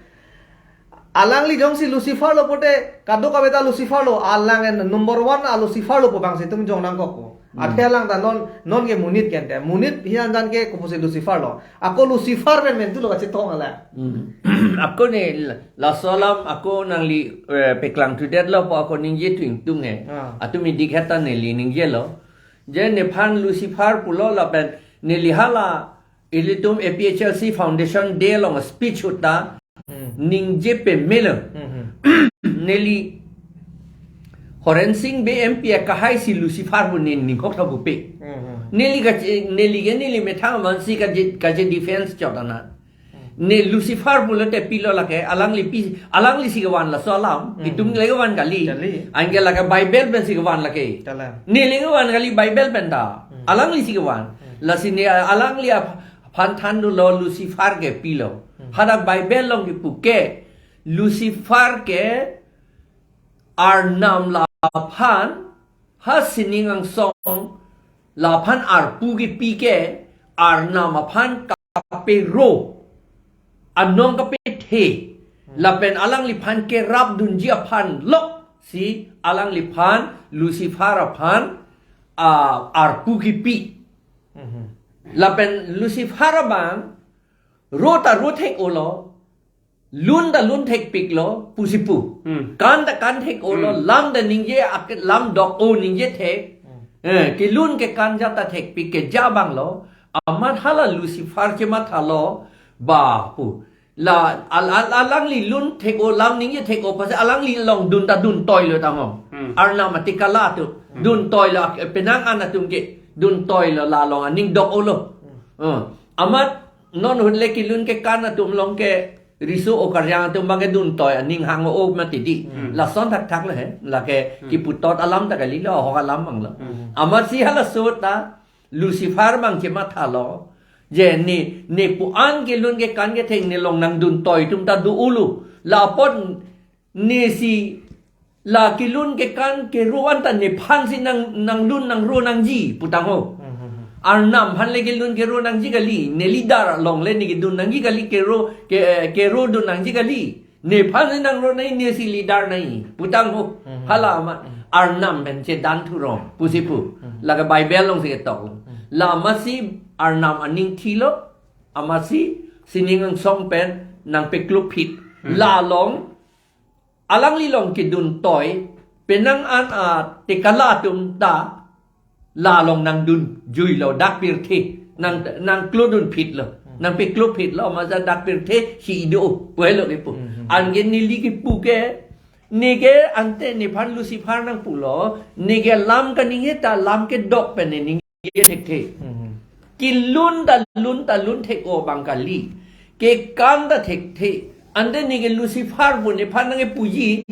Alangli jongsi Lucifer lo pote, kadokave ta Lucifer lo, alang en number one a Lucifer lo pu abang si itum jong nangkok pu. Hmm. Athe alang ta non, non ke monit kente. Monit hi anjan ke kopusi Lucifer lo. Ako Lucifer pen mentu lo kachetong ala. Hmm. Ako ne la-, laso alam ako nangli, eh, paklang thudetlo pu ako ningje thu ingtung he. Ah. Atum idik heta neli ningjelo. Je nephan Lucifer pulo lapen neli hala ilitum A P H L C Foundation Day along speech ahut ta Hmm. ningje pamelo. Hmm, hmm. Neli Horensing Bey M P akehai si Lucifer pu ne ning hok tha pupe. Hmm, hmm. Neli ka, neli ke neli methang aman si kaje, kaje defense chot ana. Hmm. Ne Lucifer pulote pilo lake, alangli pi, alangli si kevan laso alam, Hmm. itum le kevan kali. Kali. Anke lake Bible pen si kevan lake. Kalang. Neli kevan kali Bible pen ta. Hmm. Alangli si kevan. Hmm. Lasi ne alangli ap-, aphan thandunlo Lucifer ke pilo. Hmm. Hadak Bible along kipu ke Lucifer ke Arnam laphan, ha sining angsong laphan arpu kipi ke Arnam aphan kapero, anong kapethe, Hmm. lapen alangliphan kerapdunji aphan lok si alangliphan Lucifer aphan, ah, arpu kipi. Mhm. Lapen Lucifer abang, ro ta ro thek-olo, lun ta lun thekpiklo, pusi pu. Hmm. Kan ta kan thek-olo, Hmm. lam ta ningje, ak-, lam dok-o ningje thek. Hmm. Eh, kelun kekan ja ta thekpik ke ja abang lo, amat hala Lucifer chemathalo, ba pu. La, al-, al-, alangli lun thek-o, lam ningje thek-o, pasi alangli along dun ta dun toilo tangho. Hmm. Arnam atikala atum, Hmm. dun toilo, ak-, penang an atum ke, dun toilo la along, aning dok-olo. Hmm. Eh, amat non ahut le kelun kekan atum along ke riso o karyang atum abang ke dun toi aning hang-o mati di. Hmm. Lason thakthak le he, lake Hmm. kiputot alam ta kalilo, ahok alam abang lo. Hmm. Amat si halaso ta Lucifer abang chemathalo. Je ne, ne pu-an kelun kekan kethek ne along nangdun toi atum ta do-olo. La apot ne si la kelun kekan kero anta nephan si nang, nanglun nangro nangji, putangho. Hmm, hmm, hmm. Arnam aphan le kelun kero nangji kali, ne leader along le ne kedun nangji kali, kero, ke, kero dun nangji kali. Nephan si nangro nai, ne si leader nai, putangho. Hmm, hmm. Hala amat, Hmm. Arnam pen chedan thurong, pusi pu. Hmm. Lake Bible along si ketok. Hmm. La amat si Arnam aning thilo, amat si sining angsong pen nangpekluphit. Hmm. La along, alangli along kedun toi, penang an atikala atum ta, la along nangdun juilo, dak pirthe, nang, nangklodunphitlo, Hmm. nangpekluphitlo, amat ja dak pirthe si ido, pu helo kipu. Hmm. Anke neli kipu ke, neke ante nephan Lucifer nangpulo, neke lam kaningje ta lam kedok pen ne ningje thekthe. Hmm. Kelun ta lun ta lun thek-o abang kali. Kekam ta thekthe. Ante neke Lucifer pu nephan nangkepuji,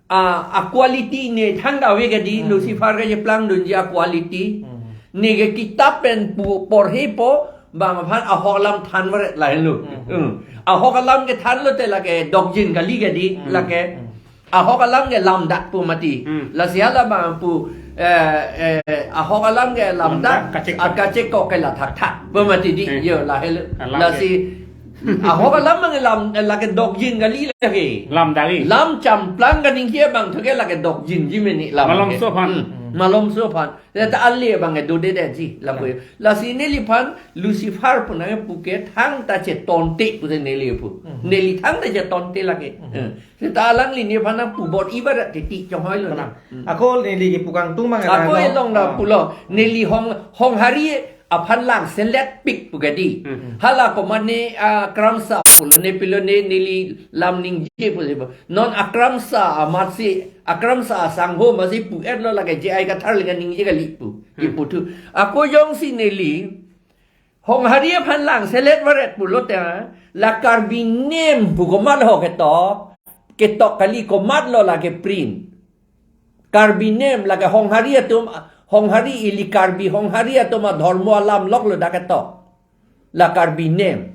a, a quality ne thangta ave kedi, Hmm. Lucifer kacheplang dunji a quality. Hmm. Neke kitap pen pu porhepo, bang aphan ahok alam than varet lahelo. Hmm. Hmm. Ahok alam kethanlo te lake dokjin kali kedi, Hmm. lake. Hmm. Ahok alam ke lamdak pu mati. Hmm. Lasi halabang pu, eh, eh, ahok alam ke lamdak, Lamdak, kachekok. a kachekok ke la thakthak pu mati di. Hmm. Yo, lahelo. Alam Lasi ke. Ahok alam mang lam, lake dokjin kali lake. Lamdak i. Lam champlang kaningje abang thu ke lake dokjinji meni lam Malomso ke. aphan. Hmm. Malomso aphan. Seta ale abang ke dodedetji lapu. Ya. Lasi neliphan Lucifer pu nangkepu ke thangta chetonte pu te neli pu. Hmm. Neli thangta chetonte lake. Hmm. Eh. Seta alangli nephan nangpu bor-i barat titi chonghoilo na. Benar. Hmm. Ako neli kipu kangtung mang Ako lang, no? elong na Ah. pulo. Neli Hong, Honghari aphan langseletpik pu kedi. Hmm. Hala komatne, ah, Kramsa pulo ne pilo ne neli lam ningje pusi bo. Non a Kramsa amatsi, a Kramsa asangho amatsi pu-etlo lake J I Kathar le kaningje kali pu. Hmm. Kipu thu. Ako jongsi neli Honghari aphan langselet varet pulote, la Karbi nem pu komat ho ketok, ketok kali komatlo lake print. Karbi nem lake Honghari atum, Honghari ili Karbi Honghari atum adhormo alam loklo dak ketok. La Karbi nem.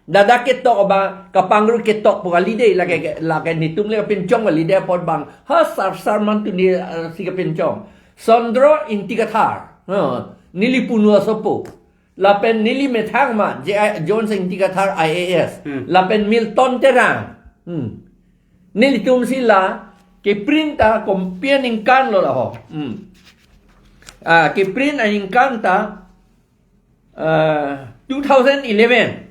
Dak ketok abang kapangru ketok pu kali de lake, lake netum le kapinchong kali de apot bang. Ha sar sar man tu ne, eh, si kapinchong. Sondro Ingti Kathar. Ha, neli punu asopo. Lapen neli methang ma, J I, Jones Ingti Kathar I A S. Hmm. Lapen Milton Terang. Hmm. Nelitum si la, keprint ta kompi aningkan lo laho. Hmm. Ah, keprint aningkan ta, ah, two thousand eleven.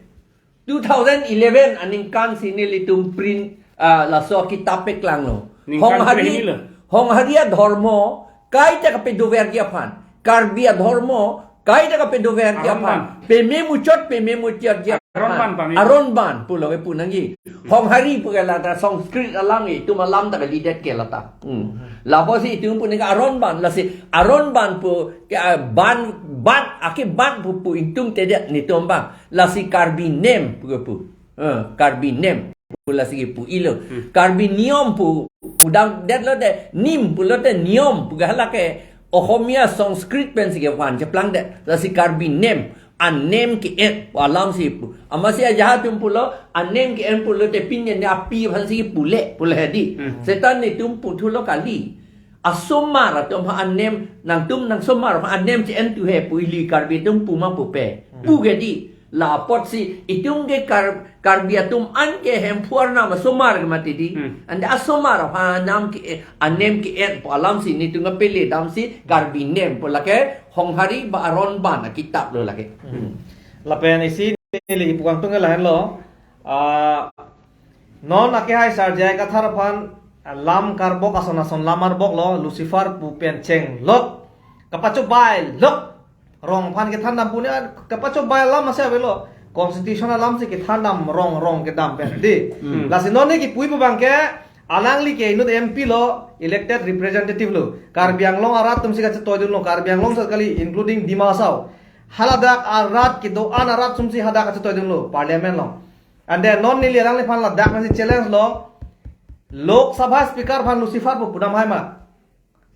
Two thousand eleven aningkan si nelitum print, ah, laso kitap peklanglo. Ningkan Honghari, pehini lo. Honghari adhormo, kaita kapedoverji aphan. Karbi adhormo, kaita kapedoverji Aron aphan. Ban. Peme muchot, peme muchotji Aron aphan. Ban pame. Aron ban, pulo kepu nangji. Honghari pu ke lata Sanskrit alam itum alam ta kalidet ke lata. Hmm. Lapusi itum pu neke aron ban, lasi aron ban pu ke, ah, ban, ban, ake ban pu, pu itum tedet netum bang. Lasi Karbi nem pu kepu. Eh, Karbi nem pu lasi kepu ilo. Hmm. Karbi niyom pu, pudamdetlo te, nim pulote niyom pu ke halake Ohomia Sanskrit pensi kevan cheplangdet. Lasi Karbi nem, anem ke-en pu alamsi pu. Amatsi ajaha atum pulo, anem ke-en pulote pin ne api aphansi pule, pule hedi. Hmm. Seta netum puthulo kali. Asomar atum aphan anem, nangtum nangsomar aphan anem che-en tu he pu ili Karbi atum pu ma pupe. Hmm. Pu kedi, la apotsi itum ke Kar-, Karbi atum an ke Hemphu arnam asomar ke mati di. Hmm. Ante asomar aphan anam ke, anem ke-en pu alamsi netum kapele damsi Karbi nem pu lake Honghari ba aron ban akitap lo lake. Hmm. Lapen isi neli kipu kangtung ke lahenlo. Ah, non akehai sar J I Kathar aphan, ah, lam karbok ason ason lam arboklo, Lucifer pu pen chenglok. Kapachobai lok. Rong aphan kethan dam pu ne, ah, kapachobai alam masi avelo. Constitution alamsi kethan dam rong rong kedam pen di. Hmm. Lasi non ne kipuji pu abang ke, alangli ke inut M P lo, elected representative lo. Karbi Anglong arat atumsi kachetoidunlo, Karbi Anglong sar kali, including Dima Hasao. Haladak arat kedo-an arat atumsi hadak kachetoidunlo, parliament lo. And then non neli alangliphan ladak nangsi challenge lo. Lok Sabha speaker aphan Lucifer pu pudam hai ma?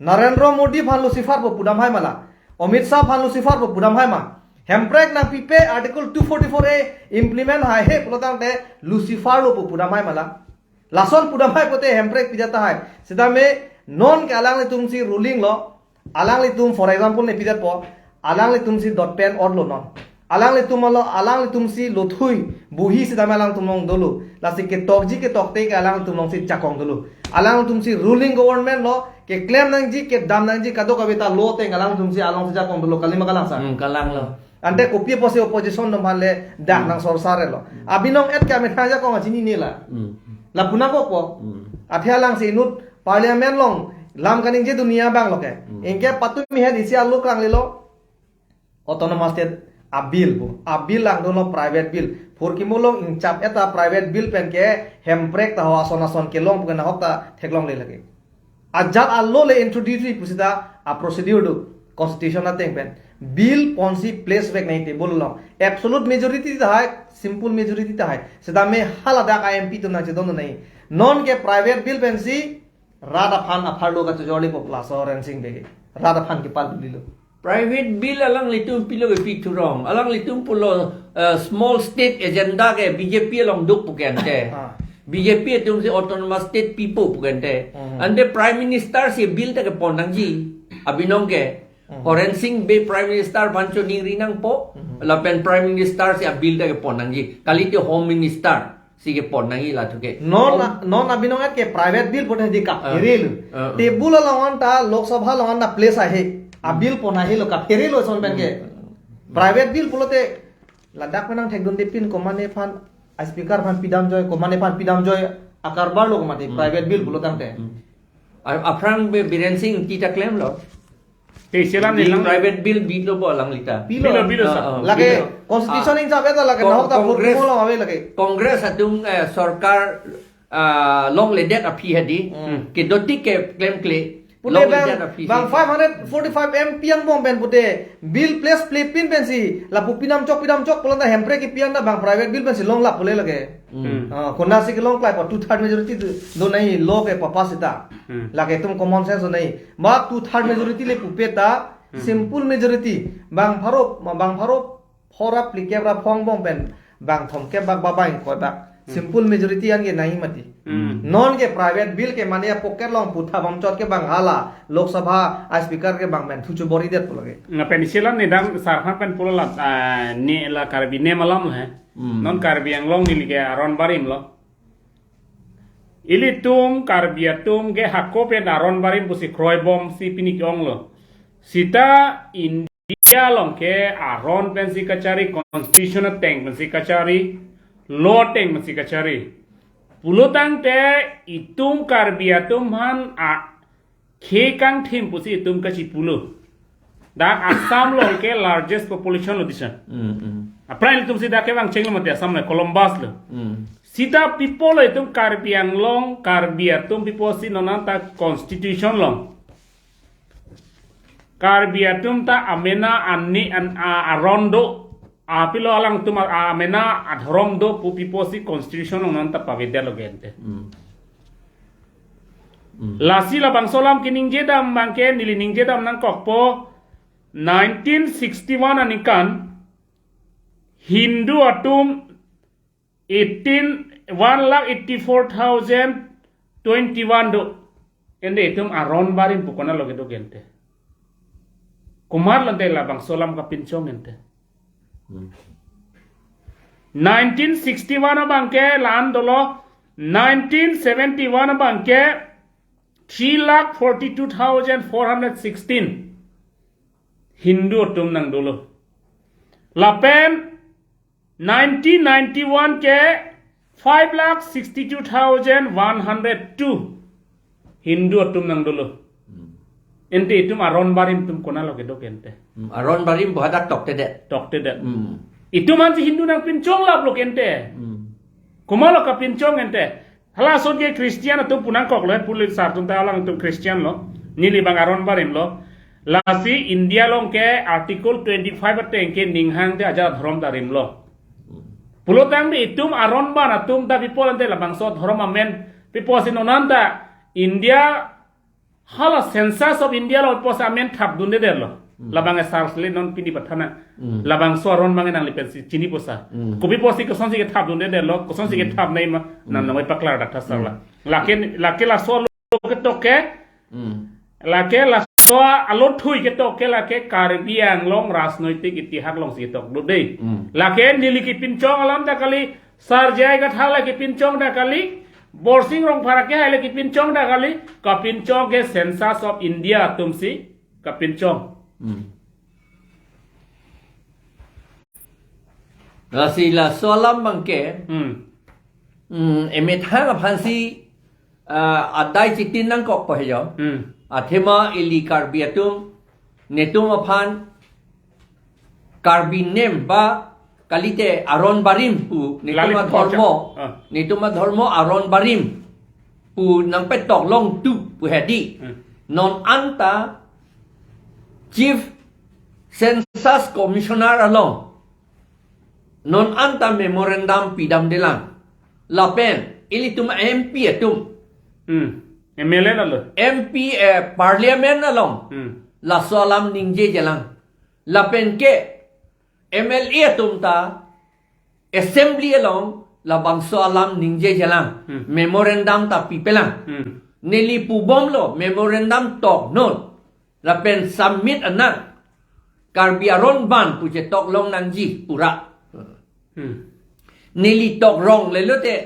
Narendra Modi aphan Lucifer pu pudam hai ma la? Amit Shah aphan Lucifer pu pudam hai ma? Hemprek nangpipe Article two forty-four A implement haihe pulo tangte Lucifer lo pu pudam hai ma la? Lason pudam hai pote Hemprek pida tahai. Sitame non ke alanglitumsi ruling lo. Alanglitum, for example, ne pidetpo, alanglitumsi dot pen otlo non. Alanglitum alo, alanglitumsi lothui, buhi sitame alangtum along dolo. Lasi ketokji ketokte ke alanglitum alongsi jakong dolo. Alanglitumsi ruling government lo, keklem nangji, kedam nangji, kadokave ta lo ateng alanglitumsi alongsi jakong dolo, kali ma kalang sar? Hmm, kalanglo. Ante kopi apotsi opposition atum aphan le dak Hmm. nang sorsar lo. Hmm. Abinong et kami thang jakong achinine la. Hmm. Lapu nangkokpo. Hmm. Athe alangsi inut parliament along lam kaningje dunia abang lo ke. Hmm. Anke patumi het isi alo kranglelo. Autonomous state A bill pu. A bill lang dolo private bill. Phurkimo along ingchap eta private bill pen ke Hemprek ta ho ason ason kelong pu ke nahok ta theklongle lake. Ajat alo le introduce pusita a procedure do constitution ateng pen. Bill ponsi place vek nai table along. Absolute majority ta hai, simple majority ta hai. Seta me haladak a M P atum nangchedon nai. Non ke private bill pensi rat aphan apharlo kachojorle po laso Horensing Bey. Rat aphan kepal dulilo. Private bill alanglitum pilo ke pi thurong. Alanglitum pulo, eh, small state agenda ke B J P along duk pu ke ante. Ah. B J P atumsi autonomous state pipo pu ke ante. Mhm. Ante Prime Minister si bill ta kepon nangji. Abinong ke. Mhm. Horensing Bey Prime Minister aphan choningri nangpo. Mhm. Lapen Prime Minister si a bill ta kepon nangji. Kalite Home Minister si kepon nangji la thu ke. Non, non abinong at ke private bill pon hedi ka Ah. pherelo. Ah, ah. Table along anta Lok Sabha along anta place ahe. A bill pon ahelo ka pherelo son pen ke. Hmm. Private bill pulote ladak penang thekdunde pin komatne aphan a speaker aphan pidam joi, komatne aphan pidam joi akarbar lo komatne Hmm. private bill pulo tangte. Hmm. A-, aphrang Bi-, Biren Singh Engti ta klemlo. Te selam Bill, nilang. Private bill bill lo bo alanglita. Pilo. Pilo, pilo, Ah, sir. ah, Lake pilo. constitution Ah. ingchap eta lake Con-, nahok ta Congress, purkimo along ave lake. Congress atum, eh, sorkar, ah, longledet aphi hedi. Hmm. Kedotik ke klemkle. Pute bang, Longledet aphi bang si. five hundred forty-five M P angbong pen pute bill place ple pin pensi lapu pinam chok pinam chok pulo ta Hemprek kepi anta bang private bill pensi longlap pule lake. Hmm. Ah, konatsi kelong klai po two third majority do, do nai lo ke papa sita. Hmm. Lake atum common sense do nai. Bak two third majority le pupe ta Hmm. simple majority. Bang pharo, bang pharo phora plikep ra phong bong pen. Bang thomkep bak babang koi bak. Hmm. Simple majority an ke nai mati. Hmm. Non ke private bill ke mane pocket along putha bamchot ke bang hala. Lok Sabha a speaker ke bang pen thuchu boridet pulo ke. Nga pen selam nidang sarhang pen pulo la, ah, ne la Karbi ne malam he. Hmm. Non Karbi Anglong neli ke aron barim lo. Ilitum Karbi atum ke hako pen aron barim pusi kroibom si pini ke-ong lo. Sita India along ke aron pensi kachari, constitution ateng pensi kachari, law ateng pensi kachari. Pulo tangte itum Karbi atum aphan a khei kangthim pusi itum kachipulo. Dak Assam along ke largest population lo disa. Hmm, hmm. Aphrang itum si dak kevang chenglo mati Assam le Columbus lo. Hmm. Sita people lo itum Karbi Anglong, Karbi atum people si non anta constitution along. Karbi atum ta amena ani an a, aron do. Apilo alangtum a, amena adhorom do pu people si constitution along non ta pavedetlo gente. Hmm. Hmm. Lasi labangso alam keningjedam abangke neli ningjedam nangkokpo nineteen sixty-one aningkan Hindu atum eighteen, one lakh eighty-four thousand twenty-one do. Ende itum aron barim pu konatlo kedo gente. Komatlo ante labangso alam kapinchong ente. Hmm. Nineteen sixty-one abangke la-an dolo, nineteen seventy-one abangke three lakh forty-two thousand four hundred sixteen Hindu atum nangdolo. Lapen nineteen ninety-one ke five lakh sixty-two thousand one hundred two Hindu atum nangdolo. Hmm. Ente itum aron barim atum konatlo kedo gente. Hmm, aron barim pu hadak toktedet. Toktedet. Hmm. Itum ansi Hindu nangpinchong laplo gente. Hmm. Komatlo kapinchong ente. Halason ke Christian atum pu nangkoklo, pulit sar atum ta alangtum Christian lo. Neli bang aron barim lo. Lasi India along ke Article twenty-five ateng ke ninghang te ajat dhorom ta rimlo. Pulo tangte itum aron ban atum ta people ante labangso dhorom amen people si non anta India hala census of India lo people si amen thapdundedetlo. Hmm. Labang asar sele non pini pathana. Hmm. Labangso aron abang nangli pensi chinipo sa. Hmm. Kopi people si kosonsi kethapdundedetlo, kosonsi Hmm. kethap nai ma, Hmm. nang nangoi paklar dak thasar la. Hmm. Lake, lake laso alo ketok ke, Hmm. lake laso alo thui ketok ke lake Karbi Anglong rajnoitik itihas alongsi ketok do dei. Hmm. Lake neli kepinchong alam ta kali, Sar J I Kathar le kepinchong ta kali, Borsing Rongphar ke hai le kepinchong ta kali, kapinchong ke Census of India atumsi kapinchong. Hmm. Lasi laso alam abangke, Hmm. hmm, emethang aphansi, ah, adai chitin nangkokpo he jo. Hmm. Athema ili Karbi atum, netum aphan Karbi nem ba kalite aron barim pu netum Lalit adhormo, Mocha. Ah. Netum adhormo aron barim pu nangpetok longtu pu hedi. Hmm. Non anta Chief Census Commissioner along non anta memorandum pidamdelang. Lapen ilitum M P atum. Hmm. M L A lalo. M P, eh, Parliament along. Hmm. Laso alam ningjejelang. Lapen ke M L A atum ta Assembly along labangso alam ningjejelang. Hmm. Memorandum ta pipelang. Hmm. Neli pubomlo, memorandum toknon. Lapen submit anang. Karbi aron ban pu chetok long nangji pura. Hmm. Neli tok rong lelote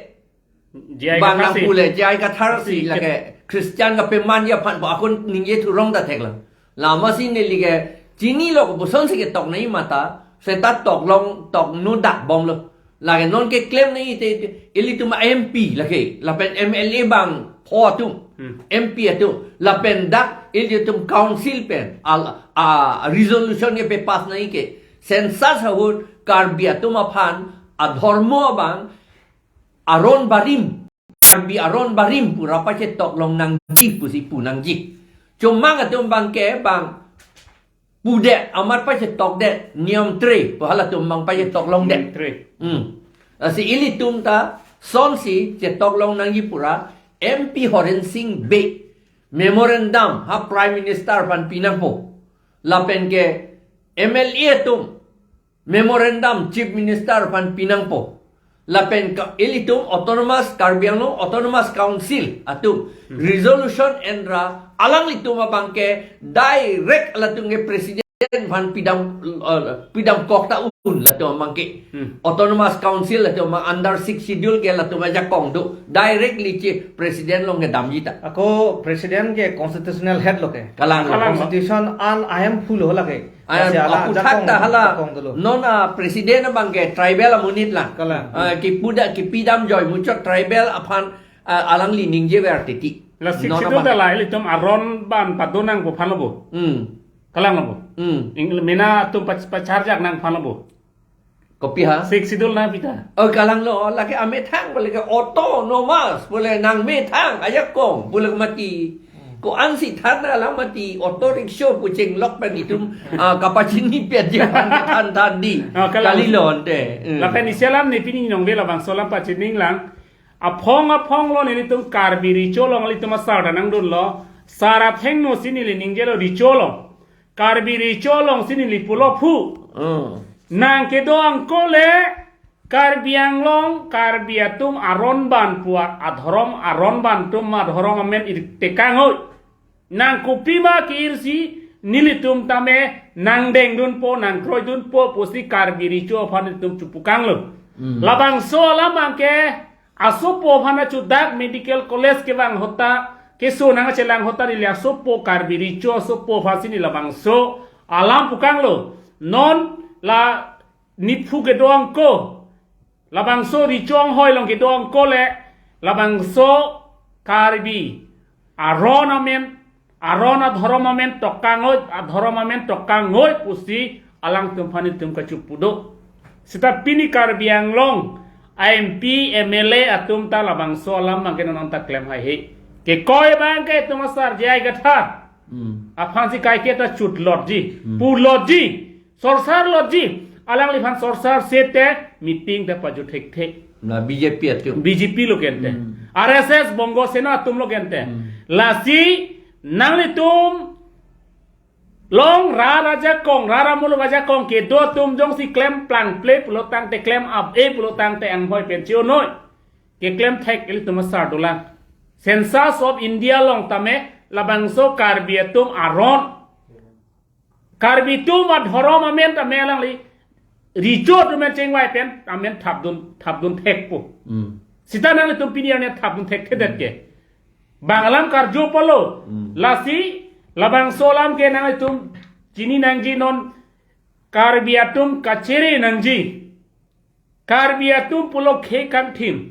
J I bang Kathar si. Nangpule, J I Kathar si, si lake Christian kapemanji aphan pu akun ningje thurong ta theklo. Lama si neli ke chinilo, kopuson si ketok nai mata, seta tok long, tok nu dak bomlo. Lake non keklem nai te, te, ilitum M P lake, lapen M L A bang pho atum, Hmm. M P atum, lapen dak ilitum council pen, al, a, resolution kepapass nai ke, census ahut Karbi atum aphan adhormo abang, aron barim, Karbi aron barim pura pachetok long nangji pusi pu nangji. Chomang atum bang ke bang pudet, amat pachetok det, niyom tre, pu halatum bang pachetok long det. Niyom tre. Hmm. Lasi ilitum ta, sonsi chetok long nangji pura, M P Horen Sing Bey, memorandum, ha Prime Minister aphan pinangpo. Lapen ke M L A atum, memorandum Chief Minister aphan pinangpo. Lapen ka ilitum Autonomous, Karbi Anglong Autonomous Council atum, Hmm. resolution enra alanglitum abang ke direct latum ke President aphan pidam, eh, pidam kok ta un latum abang ke. Hmm. Autonomous Council latum abang under Sixth Schedule ke latum ajakong do. Directly che President along kedamji ta. Ako President ke constitutional head lo ke. Kalang. Kalang. Constitution an ayam full ho lake. Ayam, masi ala aputhak jakong, ta hala jakong dulu. Non a President abang ke tribal amonit lang. Kalang. Ah, kipuda, kipidam joi muchot tribal aphan, ah, alangli ningjever titi. La Sixth Schedule Non abang ta ke la ilitum aron ban padonang pu aphan lo bo. Hmm. Kalang lo bo. Hmm. Ing mena atum pach-, pacharjak nang aphan lo bo. Kopi ha? Sixth Schedule nangpi ta. Oh, kalang lo, lake amethang pule ke autonomous, pule nangmethang ajakong, pule mati. Hmm. Ko-ansi than alam mati, auto rickshaw pu chenglok pen itum, ah, kapachini pet je pan than than di. Oh, kalang. Kalilo ante. Hmm. Lapen isi alam ne pini nong de labangso alam pachini lang. Aphong aphong lo nelitum Karbi Recho along ilitum asar ta nangdunlo. Sar athengno si neli ningjelo Recho along. Karbi Recho along si neli pulo phu. Hmm. Nang kedo angko le Karbi Anglong, Karbi atum aron ban pu adhorom, aron ban atum adhorom amen ir tekang hoi. Nang kopima ke-ir si nelitum tame nangdengdunpo, nangkroidunpo pusi Karbi Recho aphan nelitum chepukanglo. Hmm. Labangso alam abang ke asopo aphan achudak medical college kevang ahut ta, keso nangchelang ahut ta neli asopo Karbi Recho asopo aphan si neli labangso alam pukanglo. Non la niphu kedo angko, labangso Recho anghoi along kedo angko le, labangso Karbi aron amen, aron adhorom amen tokang hoi, adhorom amen tokang hoi pusi alangtum aphan nelitum kachepu do. Seta pini Karbi Anglong a M P, M L A atum ta labangso alam abang ke non anta klem haihe. Kekoi abang ke itum asar J I Kathar. Hmm. Aphan si kaike ta chutlotji. Hmm. Putlotji. Sorsorlotji. Alangliphan sorsor sete meeting ta pajut thekthe. Na B J P atum. B J P lo ke ante. Hmm. R S S Bongo Sena atum lo ke ante. Hmm. Lasi nanglitum along rat ajakong, rat amuluk ajakong kedo atum jongsi klem plangple pulotangte, klem ap-e pulotangte anghoi pen chi-o noi. Keklem thek ilitum asar dolang. Census of India along tame labangso Karbi atum aron, Karbi atum adhorom amen tame alangli Recho atum amen chingvai pen amen thapdun, thapdun thekpo. Hmm. Seta nanglitum pini arni thapdun thekthedet ke. Bang alam karju polo. Hmm. Lasi labangso alam ke nanglitum chini nangji, non Karbi atum kachere nangji. Karbi atum pulo khei kangthim.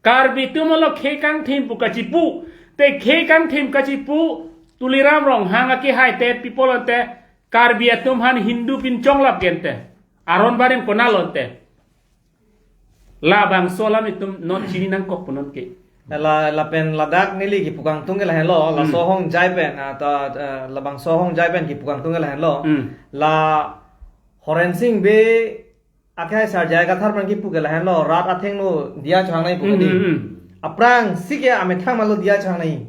Karbi atum pulo khei kangthim pu kachepu. Te khei kangthim kachepu Tuliram Ronghang akehai te people ante Karbi atum aphan Hindu pinchonglap gente. Aron barim konat lote. Labangso alam itum non chini nangkok pu nonke. La, lapen ladak neli kipu kangtung ke lahenlo, la Hmm. so hongjai pen, ah, ta, ah, labangso hongjai pen kipu kangtung ke lahenlo. Hmm. La Horensing Bey akhai Sar J I Kathar aphan kipu ke lahenlo, rat athengno diya chohang nangji pu Hmm, kedi. hmm, hmm. Aphrangsi ke amethang malo diya chohang nangji.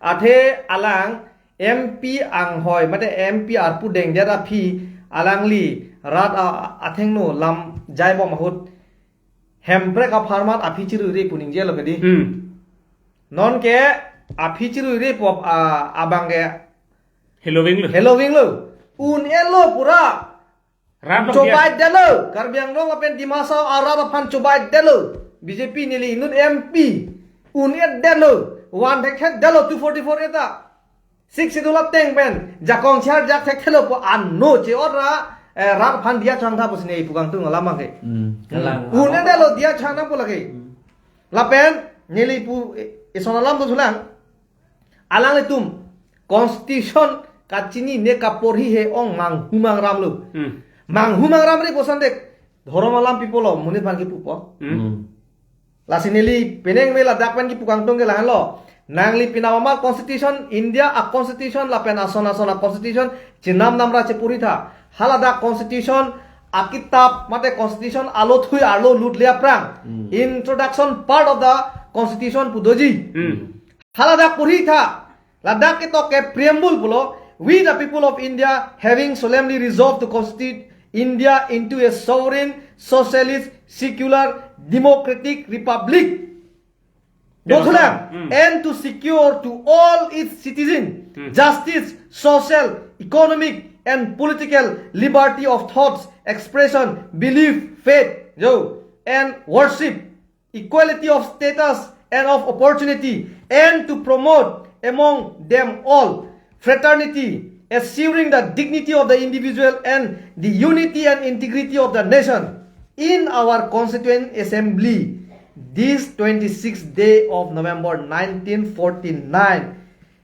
Athe alang M P anghoi, mate M P arpu dengdet aphi, alangli rat a-, athengno lam jaibom ahut Hemprek apharman aphi chiruire pu ningjelo kedi. Hmm. Nonke aphi chiruire pu, ah, abang ke Heloving lo. Heloving lo. Un-elo pura. Rat lo dia. Chobai detlo. Karbi Anglong lapen Dima Hasao arat aphan chobai detlo. B J P neli inut M P un-e detlo. Van thekthe detlo two forty-four A ta. Sixth Schedule ateng pen jakong char jak thekthelo pu ano che-ot ra, eh, rat aphan diya chohang tha pusi neli pu kangtung alam abang ke. Hmm, kalang. Un-e detlo diya chohang nangpo lake. Hmm. Lapen neli pu, eh, ison alam dothulang. Alanglitum constitution kachinine kaporhi he ong manghu mangram lo. Hmm. Manghu mangram re koson dek. Dhorom alam pi pulo, monit aphan kipupo. Hmm. Hmm. Lasi neli penang me ladak pen kipu kangtung ke lahenlo. Nangli pinamamar constitution, India a-constitution lapen ason ason a-constitution chenam namra cheporhi tha. Haladak constitution akitap mate constitution alo thui arlo lutle aphrang. Hmm. Introduction part of the constitution pu doji. Hmm. Haladak porhi tha. Ladak ketok ke preamble pulo, "We the people of India, having solemnly resolved to constitute India into a sovereign, socialist, secular, democratic republic." Dothulang, Hmm. "and to secure to all its citizens Hmm. justice, social, economic, and political liberty of thoughts, expression, belief, faith, jo, and worship, equality of status and of opportunity, and to promote among them all fraternity, assuring the dignity of the individual and the unity and integrity of the nation." In our Constituent Assembly, this twenty-sixth day of November nineteen forty-nine,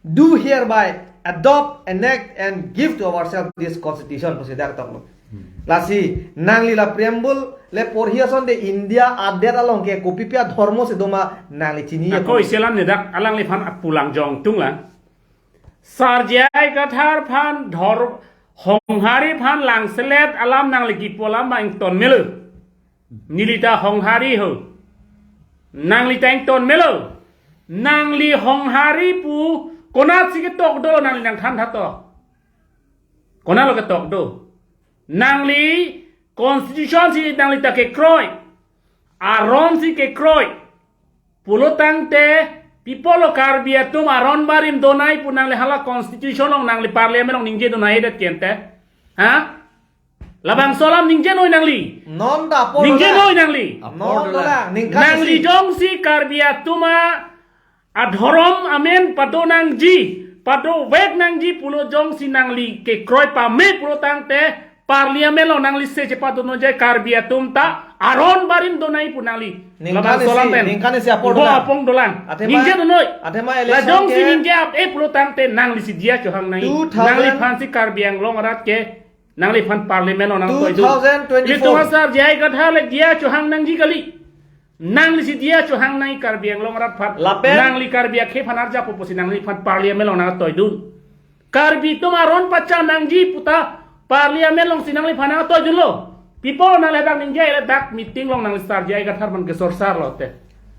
do hereby adopt, enact, and give to ourselves this constitution. Pusi dak toklo. Hmm. Lasi, nangli la preamble le porhi ason de India adet along ke kopi pi adhormo si doma nangli chini. Ako isi alam ne dak alangliphan apulang jong tunglang. Sar J I Kathar aphan dhor Honghari aphan langselet alam nangli kipu alam abang ington melo. Neli ta Honghari ho. Nangli ta ington melo. Nangli Honghari pu konatsi ketok do nangli nangthan tha to. Konatlo ketok do. Nangli constitution si nangli ta kekroi. Aron si kekroi. Pulo tangte pi pulo Karbi atum aron barim donai pu nangli hala constitution along nangli parliament along ningje donai det kente. Ha? Labangso alam ningje noi nangli. Non ta apor Ningje dolang. noi nangli. Non dolang. Ningkan Nangli isi. jongsi Karbi atum adhorom amen pado nangji, padovek nangji pulo jongsi nangli kekroi pame pulo tangte parliament along nangli se chepado nangji Karbi atum ta aron barim donai pu nangli. Ningkan Labangso alam isi, pen. ningkan isi apor Bo dolang. apong dolang. Athema, Ningje donoi. athema La election jongsi ke ningje ap e pulo tangte nanglisi diya chohang nangji. Two thousand Nangliphansi Karbi Anglong arat ke nangliphan parliament along nangtoi dun. Two thousand twenty-four. Ilitum Sar J I Kathar le diya chohang nangji kali. Nanglisi diya chohang nangji Karbi Anglong arat aphan. Lapen? Nangli Karbi akhei aphan arjapo pusi nangliphan parliament along nangtoi dun. Karbi atum aron pachan nangji puta parliament alongsi nangliphan nangtoi dunlo. Pi pulo nangli dak ningje le dak meeting along nangli Sar J I Kathar aphan kesorsar lote.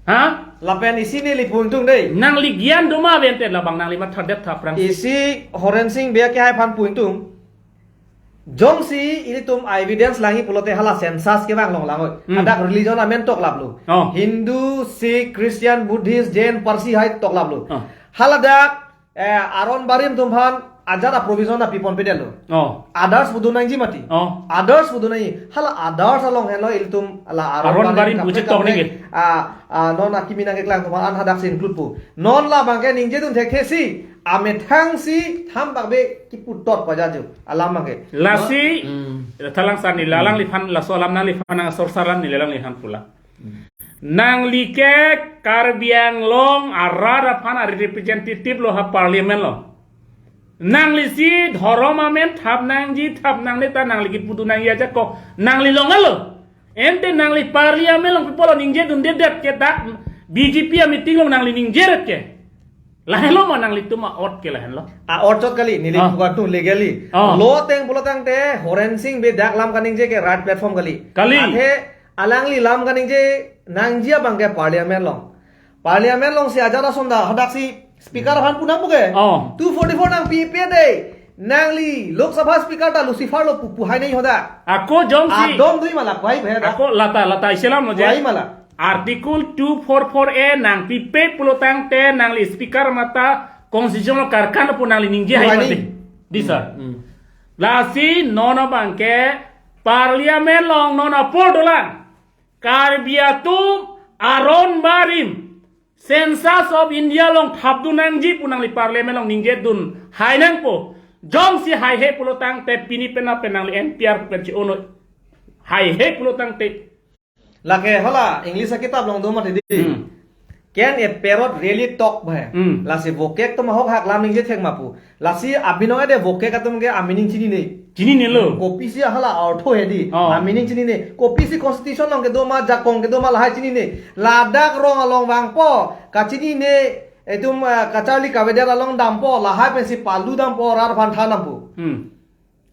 Ha? Lapen isi neli pu ingtung dei. Nangli gyan doma vente labang nangli mathadet tha aphrang. Isi Horensing Bey akhai aphan pu ingtung. Jongsi ilitum evidence langji pulote hala census kevang along lang oi. Hmm. Hadak religion amen toklaplo. Oh. Hindu, Sikh, Christian, Buddhist, Jain, Parsi hai toklaplo. Oh. Haladak, eh, aron barim atum aphan ajat a-provision ta pipon pedetlo. Oh. Others pu do nangji mati. Oh. Others pu do nangji. Hala others along henlo ilitum la aron Aron barim barim pu kaprek chetok kaprek. ningke. Ah, ah, non akimi nangkeklang atum aphan an hadaksi include pu. Non labang ke ningje dun thekthe si, amethang si, thambak be kipu tot pajaju. Alam abang ke. Lasi, Hmm. thalang sani, la alangliphan, laso alam nangliphan nangsorsar alam neli alangliphan pulang. Hmm. Nangli ke Karbi Anglong arat aphan ari representative lo ha parliament along. Nangli si dhorom amen thap nangji, thap nangne ta nangli kipudun nangji ajak ko nangli long alo. Ante nangli parliament along people ningje dundedet ke dak B J P a meeting along nangli ningje ret ke. Lahenlo ma nanglitum a-ot ke lahenlo. A-ot chot kali, neli Ah. puka tu legally. Ah. Law ateng pulo tangte Horen Sing Bey dak lam kaningje ke right platform kali. Kali. Athe alangli lam kaningje nangji abang ke parliament along. Parliament along si ajat ason ta hadak si speaker aphan pu nangpo ke. Oh. Two forty-four nangpipe dei. Nangli Lok Sabha speaker ta Lucifer lo pu pu hai nai hoda. Ako jongsi. Adom dui mala pu hai bheda. Ako lata, lata iselam lo je. Pu hai mala. Article two four four A nangpipe pulo tangte nangli speaker mate constitution lo karkan pu nangli ningje hai Wani. mate. Di sir. Hmm. Lasi non abang ke parliament along non apor dolang. Karbi atum aron barim Census of India along thapdun nangji pu nangli parliament along ningjedun hai nangpo. Jongsi haihe pulo tangte pini penap pen nangli N P R pen chi-o noi. Haihe pulo tangte. Lake hala English akitap along do mati di. Hmm. Can a parrot really talk bhai? Hmm. Lasi vokek atum ahok hak lam ningje thek ma pu. Lasi abinong ede vokek atum ke amining chinine. Chininelo. Kopisi hala ortho hedi. Oh. Amining chinine. Kopisi constitution along kedo ma, jakong kedo ma lahai chinine. Ladak rong along vangpo. Kachinine itum, eh, kacharli kavedet along dampo. Lahai pensi palu dampo, rat aphan than dampo. Hmm.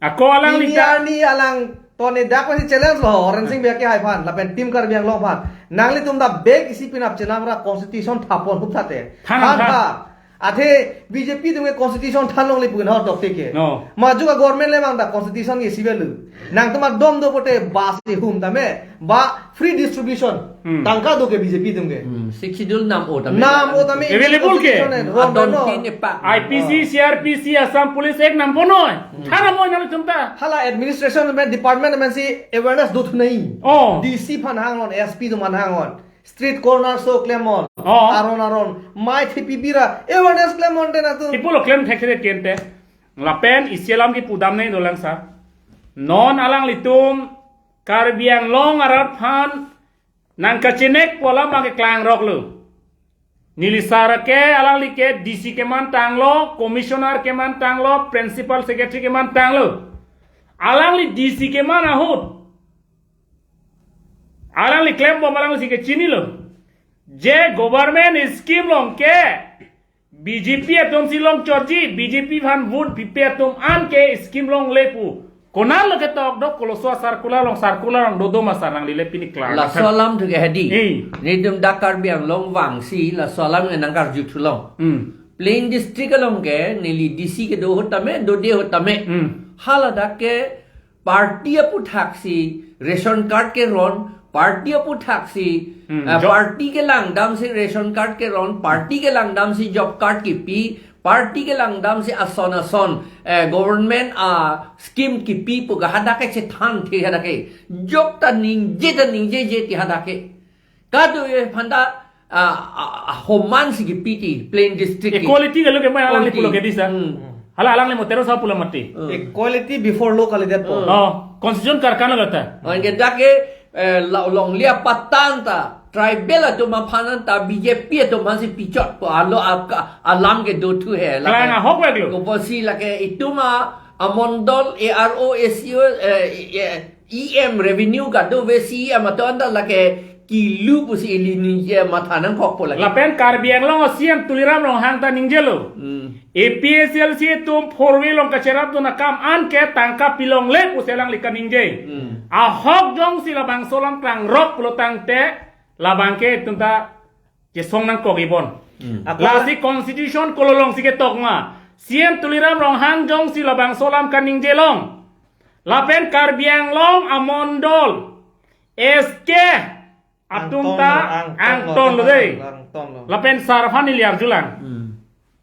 Ako alangli Pini ta arni alang tone dak pensi challenge lo, Horen Sing Bey ke hai aphan, lapen Team Karbi Anglong aphan. Nanglitum ta bek isi penap chenam ra constitution thapon hup thate. Than, than, than. Tha. Athe B J P atum ke constitution than longle pu na tok tike. No. Maju ka government le mang ta constitution ke isi velu. Nangtum adom do pote bas ihum tame ba free distribution. Hmm. Tangka do ke B J P atum ke. Hmm, Sixth Schedule nam-o tame. Nam-o tame Available ke. Constitution eh, Adon no. tin epak. I P C, Oh. C R P C, Assam Police Act nam ponoi. Hmm. Than amoi nangtum ta. Hala administration amen department amen si awareness do thunai. Oh. D C aphan hangnon, S P atum aphan hangnon. Street corner show klemnon. Oh. Aron aron. Mai thepi bira. Awareness klemnon te nangtum. Ipulo klem thekre kente. Lapen isi alam kipu damnei dolang sir. Non alanglitum Karbi Anglong arat aphan nangkachinek pu alam abang ke klangrok lo. Neli sir ke alangli ke D C keman tanglo, commissioner keman tanglo, principal secretary keman tanglo. Alangli D C keman ahut. Alangli klembom alangli si kechinilo. Je government scheme along ke B J P atum si longchotji, B J P aphan vote pipe atum an ke scheme longle pu. Konatlo ketok do koloso circular along, circular along dodo ma sir nangli le pini klar. Laso alam thu ke hedi. Eh. Netum dak Karbi Anglong vangsi laso alam ke nangkarju thulong. Hmm. Plain district along ke neli D C kedo ahut tame, dode ahut tame. Hmm. Hala dak ke party aputhak si ration card keron, party aputhak si, Hmm, eh, job. party kelangdam si ration card keron, party kelangdam si job card kipi, party kelangdam si ason ason, eh, government a scheme kipi pu ke hadak ke chethan the hadak ke. Jok ta ningje ta ningjeje ti hadak ke. Kadokave aphan ta, ah, ah, ah, homan si kipi ti, plain district ke. Equality ke lo ke mai alangli Equality. pulo ke di sir. Hmm. Hala alangli mo tero sa pulo mati. Hmm. Equality before law kalidet po. Hmm. Oh, constitution karkan lo ta. Anke dak ke, eh, la-, longle apatan ta, tribal atum aphan ta B J P atum aphan si pichot po alo aka-, alam kedo thu he. Lake Klang ahok vek lo. Koposi lake itum a, amondol A R O, A C O, eh, eh, E M revenue kadokave C E M atum ta lake kilu pusi ili ningje matha nangkok po lake. Lapen Karbi Anglong C E M Tuliram Ronghang ta ningjelo. Hmm. A P H L C atum four wheel along kacherapdun akam an ke tangka pilongle pusi alangli kaningje. Hmm. Ahok jongsi labangso alam klangrok pulo tangte labang ke itum ta chesong nangkok ibon. Hmm. Ako Lasi constitution kololong si ketok ma. C E M Tuliram Ronghang jongsi labangso alam kaningje long. Lapen Karbi Anglong amondol S K atum Angtong ta lo, angtong lo, angtong lo dei. Angtong lo. Lapen sir aphan ili arjulang. Hmm.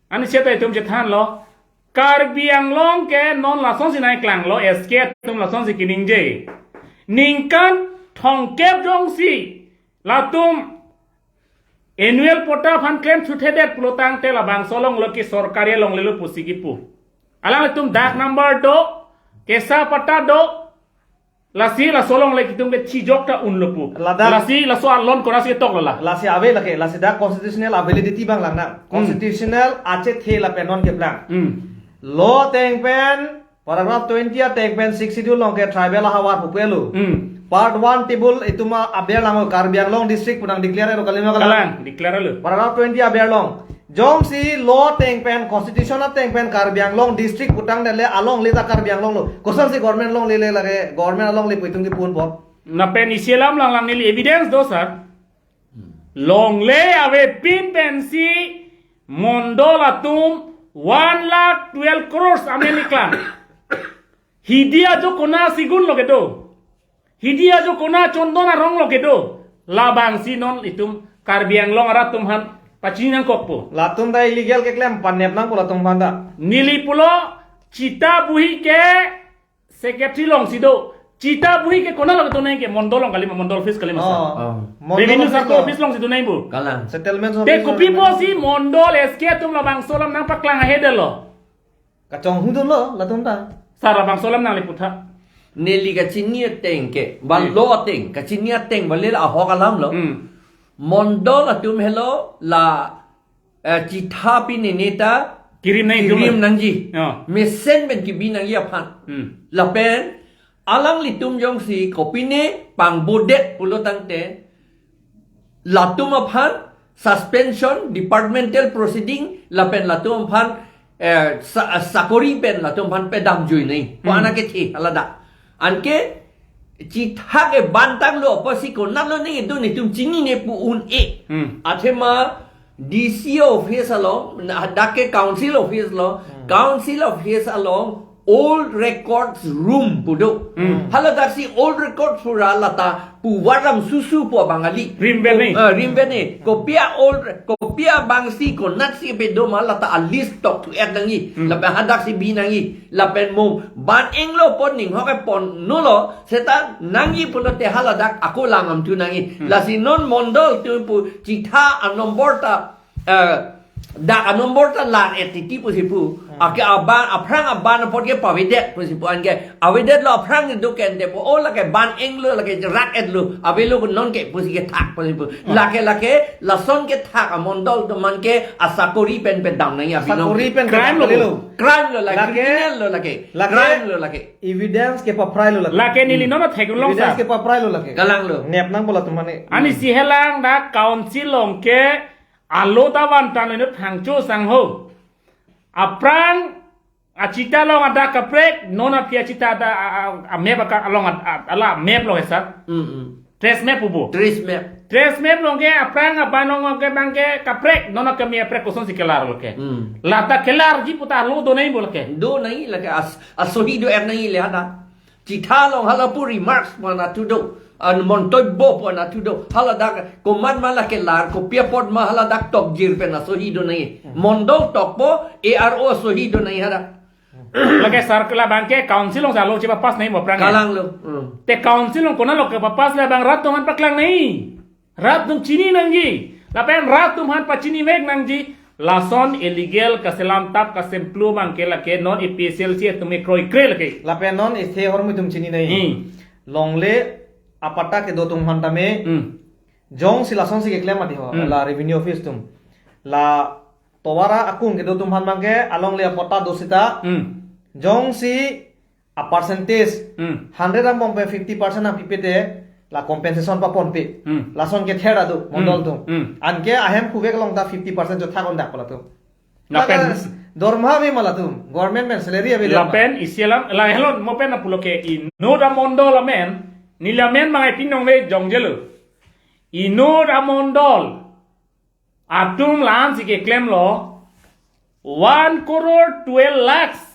Ani seta itum chethanlo. Karbi Anglong ke non lasonsi nangklanglo, S K atum lasonsi kiningje. Ningkan thomkep jongsi latum annual patta aphan klem chuthedet pulo tangte labangso along lo ke sorkari alongle lo pusi kipu. Alanglitum dak number do, kesa patta do, lasi laso alongle itum ke chijok ta unlo pu. Ladak Lasi laso alon konatsi toklo la. Lasi ave lake, lasi dak constitutional validity abang lang nang. Hmm. Constitutional achethe lapen non keplang. Hmm. Law ateng pen, paragraph twenty ateng pen Sixth Schedule along ke tribal ahavar pupe lo. Hmm. Part one table itum aber lang, Karbi Anglong district pu nang declare lo, kalima kalang. Kalang, declare lo. Paragraph twenty aber long. Jongsi law ateng pen, constitution ateng pen Karbi Anglong district pu tangdet le alongle ta Karbi Anglong lo. Kosonsi government alongle le lake, government alongle pu itum kipu unpo. Lapen isi alam lang lang neli evidence do, sir. Longle avepin pensi mondol atum one lakh twelve crores amen iklang. Hidi ajo kona Segun lo kedo. Hidi ajo kona Chondon Arong lo kedo. Labangsi non itum Karbi Anglong arat atum aphan pachini nangkokpo. Latum ta illegal keklem, panep nangpo latum aphan ta. Neli pulo, Chita Buhi ke secretary alongsi do. Chita Buhi ke kona lo kedo nang ke, mondol along kalima, mondol office kalima, sir. Oh. Oh. Mondol Revenue office Circle lo. Office alongsi do nang bu. Kalang. Settlement te office kopi along. Pusi mondol S K atum labangso alam nangpaklang ahe detlo. Kachonghu dolo latum ta. Sir, labangso alam nangle putha. Neli kachini ateng ke, ba Hmm. law ateng, kachini ateng ba le ahok alam lo. Hmm. Mondol atum helo la, eh, Chita pi nene ta Kirim nang kirim itum. Nangji. Oh. Mesen pen kibi nangji aphan. Hmm. Lapen alanglitum jongsi kopine pangbodet pulo tangte, latum aphan suspension, departmental proceeding, lapen latum aphan, eh, sa-, sakori pen latum aphan pedam jui nai. Pu Hmm. anak kethi alada. Anke Chita ke bantang lo apotsi konat lo nangdun itum chinine pu un-e. Hmm. Athema D C office along, na, dak ke council office lo, Hmm. council office along old records room pu do. Hmm. Haladaksi old records pura lata puvaram susu pu abang kali. Rimven ne. Ah, rimven ne. Kopi a-old re-, kopi abangsi konatsi pedo ma lata a-list tok thu-et nangji. Hmm. Lapen hadaksi bi nangji. Lapen mo ban englo pon ning hoke pon nulo seta nangji pulote haladak ako langdam thu nangji. Hmm. Lasi non mondol atum pu Chita anombor ta, eh, dak anombor ta lar etiti pusi pu. Hmm. Ake aban, aphrang aban apot ke pavedet pusi pu, anke avedetlo aphrang do kente pu. O lake ban englo, lake rak etlo, avelo non ke pusi kethak pusi pu. Hmm. Lake lake lason kethak amondol atum aphan ke asakori pen pedam nangji abinong. Asakori pen Crime lo. Pedam lo. Crime lo lake, Lake. Criminal lo lake. Lake. Crime lo lake. Evidence kepaprai lo lake. Lake neli Hmm. non theklong, Evidence sir. Kepaprai lo lake. Kalang lo. Nep nangpo latum mane. Ani Hmm. si helang dak council along ke alo ta van tan lo thangcho sangho. Aphrang a-Chita along adak kaprek, non aphi a-Chita adak a, a, a-map aka along a, a, ala map lo he, sir. Hmm, hmm. Trace map pu bo. Trace map. Trace map along ke aphrang aban along ke abang ke kaprek, non akeme aprek kosonsi kelar lo ke. Hmm. Lata kelarji puta alo do nai bo lake. Do nai lake as-, asohi do-et nangji le hada. Chita along hala pu remarks pu anatthu do. An montobbo pu anatthu do. Haladak komat ma lake lar, kopi apot ma haladak tokjir pen asohi do nangji. Hmm. Mondol tokpo, A R O asohi do nangji hada. Lake circle abang ke council alongsi alo chepapass nangji mo aphrang. Kalang lo. Hmm. Te council along konat lo kepapass, labang rat atum aphan paklang nangji. Rat atum chini nangji. Lapen rat atum aphan pachinivek nangji. Lason illegal kaselam tap kasemplu abang ke lake non A P H L C atum ke kroikre lake. Lapen non isthe ahormu atum chini nangji. Hmm. Longle apatta kedo atum aphan tame. Hmm. Jongsi lasonsi keklem mati ho. Hmm. La revenue office atum. La tovar akung kedo atum aphan abang ke alongle apatta do seta. Hmm. Jongsi a-percentage Hmm. hundred angbong pen fifty percent nangpipe te la compensation paponpe. Hmm. Lason kether ado mondol Hmm. atum. Hmm. Anke ahem kuvek along ta fifty percent chothak on dak pala atum. Lapen Lata dorma ave ma latum. Government pen salary ave ma. Lapen isi alam, la helon mo pen apulo ke inut amondol amen, neli amen mangai pinong ve jongjelo. Inut amondol atum la-ansi keklemlo, one crore twelve lakhs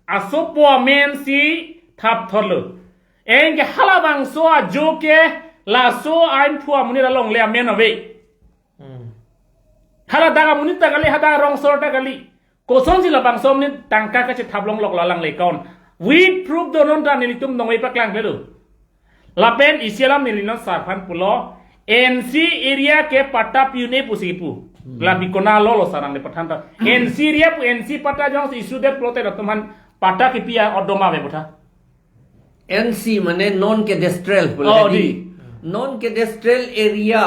asopo amensi thap thotlo. Anke halabangso ajo ke laso ain phu amonit alongle amen ave. Hmm. Haladak amonit ta kali, hadak rong asor ta kali. Kosonsi labangso amonit tangka kachethap longlok lo alangle account. With proof do, non ta nelitum nongve paklang klelo. Lapen isi alam neli non sir aphan pulo, N C area ke patta pi un-e pusi pu. Hmm. La bi konat lo lo sir nangle pathan ta. N C area pu N C patta jongsi issue det pulote latum aphan patta kipi a-odoma ave putha. N C mane non cadastral pu Oh, lake di. di. Non cadastral area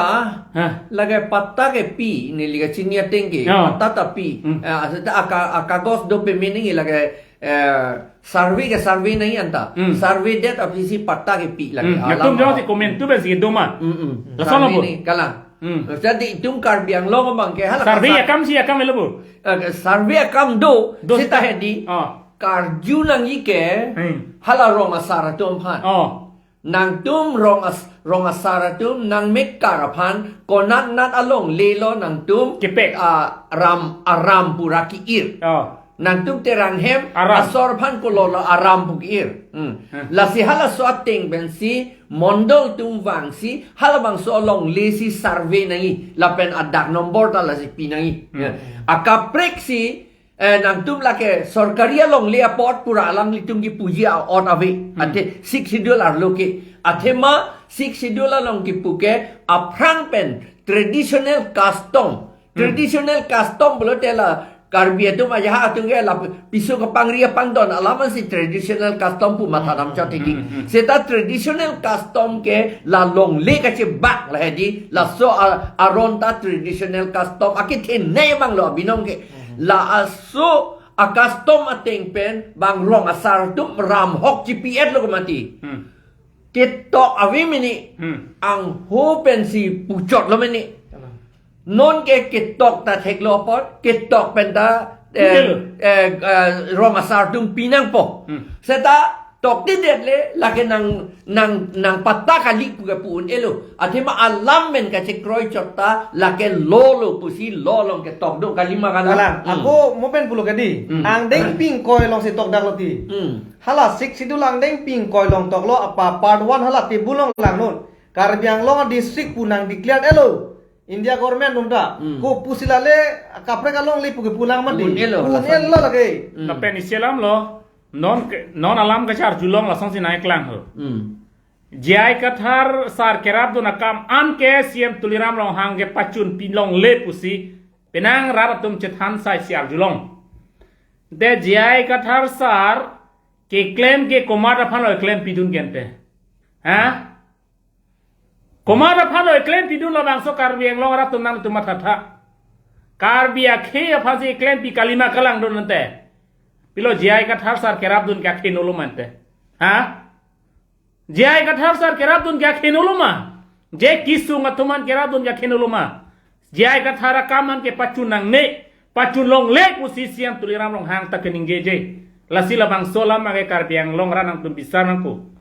Hah. lake patta kepi, neli kachini ateng ke, Oh. patta ta pi. Hmm. Eh, aseta aka, akagos do peme nangji lake, eh, survey ke survey nangji anta. Hmm. Survey det aphi si patta kepi lake. Hmm. Alam Nangtum jong apa. si komen tu ben si doma. Hmm, hmm. Lason Survey lo bo. ni, kalang. Hmm. Jadi itum Karbi Anglong abang ke hala Survey kasar. akam si akam elo bo. Eh, survey akam do, Do seta seta. hedi. Oh. Karju nangji ke, Hmm. hala rong asar atum aphan. Oh. Nangtum rong as-, rong asar atum nangmekar aphan konat nat alongle lo nangtum Kepek. ah, ram, aram pura ki-ir. Oh. Nangtum Terang hem Aram. asor aphan kololo aram pu ki-ir. Hmm. Hmm. Lasi halaso ateng pensi mondol atum vangsi halabangso alongle si survey nangji lapen adak nombor ta lasi pi nangji. Hmm. Ya. Akaprek si Eh, nangtum lake sorkari alongle apot pura alanglitum kipuji a-ot ave. Hmm. Athe Sixth Schedule arlo ke. Athema Sixth Schedule along kipu ke aphrang pen traditional custom. Hmm. Traditional custom pulote la Karbi atum ajaha atum ke la piso kapangri apangdon alam si traditional custom pu matha dam chot hedi. Hmm, hmm, hmm. Seta traditional custom ke la longle kachebak la hedi. Laso a-, aron ta traditional custom akithe ne abang lo abinong ke. La aso a-custom ateng pen bang rong asar atum ram hok chipi-et lo ke mati. Hmm. Ketok ave mini. Hmm. Angho pensi puchot lo mini. Kalang. Non ke ketok ta thek lo apot, ketok pen ta, eh, Betul. eh, eh, rong asar atum pi nangpo. Hmm. Seta toktedet le, lake nang, nang, nang patta kali pu ke pu un-elo. Athema alam men kachekroi chot ta, lake lo lo pusi lo along ketok do kalima kalang. Kalang, Hmm. ako mo pen pulo ke di. Hmm. Angdeng pingkoi along si tokdak lo ti. Hmm. Hala Sixth Schedule angdeng pingkoi along tok lo apa part one hala table along lang non. Karbi Anglong district pu nang declare-et lo. India government atum ta. Hmm. Ko pusi lale kaprek alongle pu ke pu lang mati. Pu un-elo. Pu un-elo lake. Hmm. Lapen isi alam lo. Non ke, non alam kacharjulong lasonsi nangklang ho. Hmm. J I Kathar sar kerapdun akam an ke C M Tuliram Ronghang ke pachun pi longle pusi penang rat atum chethan sai si arjulong. Te J I Kathar sar keklem ke komat aphan lo klem pidun ke ante. Ha? Komat aphan lo klem pidun labangso Karbi Anglong arat atum nangtum mathatha. Karbi akhei aphan si klem pi kalima kalang dun ante. Pilo J I Kathar sar kerapdun ke akhei nolo ma ante. Ha? J I Kathar sar kerapdun ke akhei nolo ma. J Kisung atum an kerapdun ke akhei nolo ma. J I Kathar akam an ke pachun nangne, pachun longle pusi C M Tuliram Ronghang ta keningjeje. Lasi labangso alam ke Karbi Anglong arat nangtum bisar nangpo.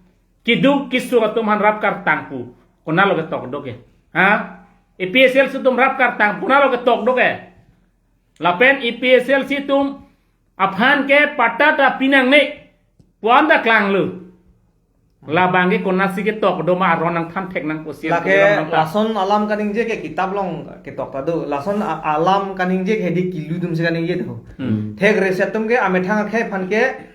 Kiduk kisung atum aphan rap kartang pu. Konat lo ketok do ke. Ha? A P H L C atum rap kartang pu konat lo ketok do ke. Lapen A P H L C atum aphan ke patta ta pi nangne pu anta klanglo. Labang ke konatsi ketok do ma aron nangthan thek nangpo si Lake alam nangthan. lason alam kaningje ke kitab along ketok ta do. Lason a-, alam kaningje ke hedi kilu atum si kaningje do. Hmm. Thek reset atum ke amethang akhei aphan ke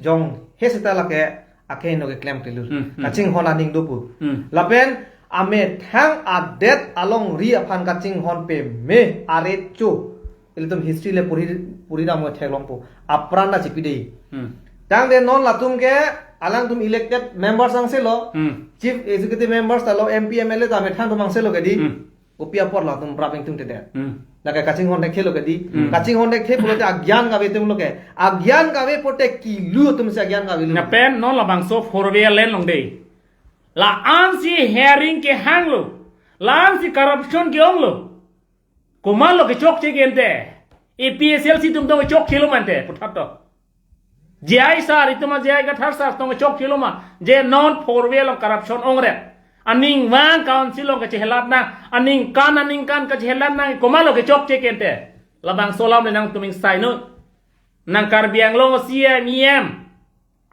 jong he seta lake akhei no keklem kelu. Hmm, hmm. Kachinghon aning do pu. Hmm. Lapen amethang adet alongri aphan kachinghon peme arecho. Ilitum history le puri, puri dam theklongpo. Apran ta chipi dei. Hmm. Tangte non latum ke alangtum elected members angse lo. Hmm. Chief executive members ta lo, M P, M L A ta amethang atum angse lo ke di. Hmm. Kopi apot latum praping tung tedet. Hmm. Lake kachinghon thekthe lo ke di. Hmm. Kachinghon thekthe pulote agyan kave atum lo ke. Agyan kave pote kilu atum si agyan kave lo. Lapen non labangso four way lane long dei. La-an si hearing kehang lo. La-an si corruption ke-ong lo. Komat lo kechokche ke ante. A P H L C atum tong kechokche lo ma ante. Puthat to. J I sar itum a J I Kathar sar tong kechokche lo ma. Je non four way along corruption ongret. Aning vang council along kachehelat nang. Aningkan, aningkan kachehelat nang. Komat lo kechokche ke ante. Labangso alam le nangtum ingsai non. Nang Karbi Anglong C E M, E M,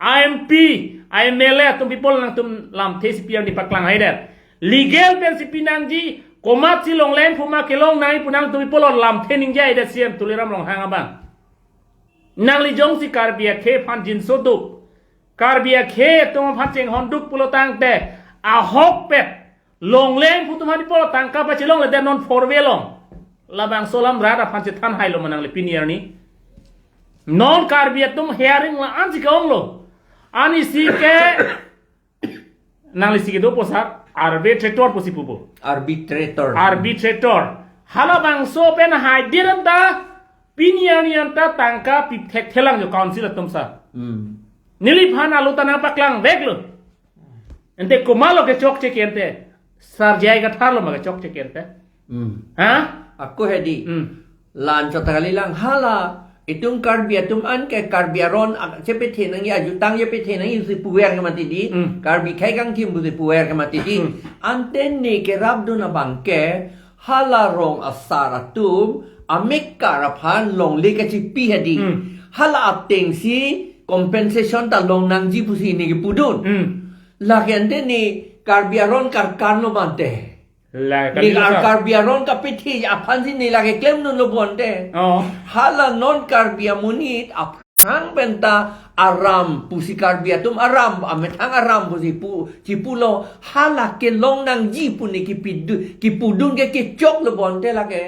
M P, M L A atum people nangtum lamthe si P M di paklang haidet. Legal pen si pi nangji, komatsi longleng pu ma kelong nangji pu nangtum people lamthe ningje haidet C M Tuliram Ronghang abang. Nangli jongsi Karbi akhei aphan jinso duk, Karbi akhei atum aphan chinghon duk pulo tangte, ahokpet longleng pu atum aphan ipo tangka pachelongledet non four way along. Labangso alam rat aphan chethan hailo ma nangli pini arni. Non Karbi atum hearing la-an si ke-ong lo. Ani si ke Nangli si kedo posar arbitrator pusi pupo. Arbitrator. Arbitrator. Halabangso pen haidir anta pini arni anta tangka pithek thelang jo council atum sa. Hmm. Neliphan alo ta nangpaklang veklo. Ante komatlo kechokche ke ante? Sar J I Kathar lo ma kechokche ke ante? Hmm. Ha? Ako hedi. Hmm. La-anchot kalilang hala. Itum Karbi atum anke Karbi aron ak-, chepethe nangji, ajutang chepethe nangji pusi puver ke mati di. Hmm. Karbi akhei kangthim pusi puver ke mati di. Hmm. Ante ne kerapdun abangke hala rong asar atum amekar aphan longle kachipi hedi. Hmm. Hala atengsi compensation ta long nangji pusi ne kepudun. Hmm. Lake ante ne Karbi aron karkan lo ma ante. La ne kali ar sa. Karbi aron kapethe aphansi ne lake klemdunlo bonte. Oh. Hala non Karbi amonit aphrang penta aram pusi Karbi atum aram, amethang aram pusi pu, chipulo, hala ke long nangji pu ne kipidu, kipudun ke kechoklo bonte lake.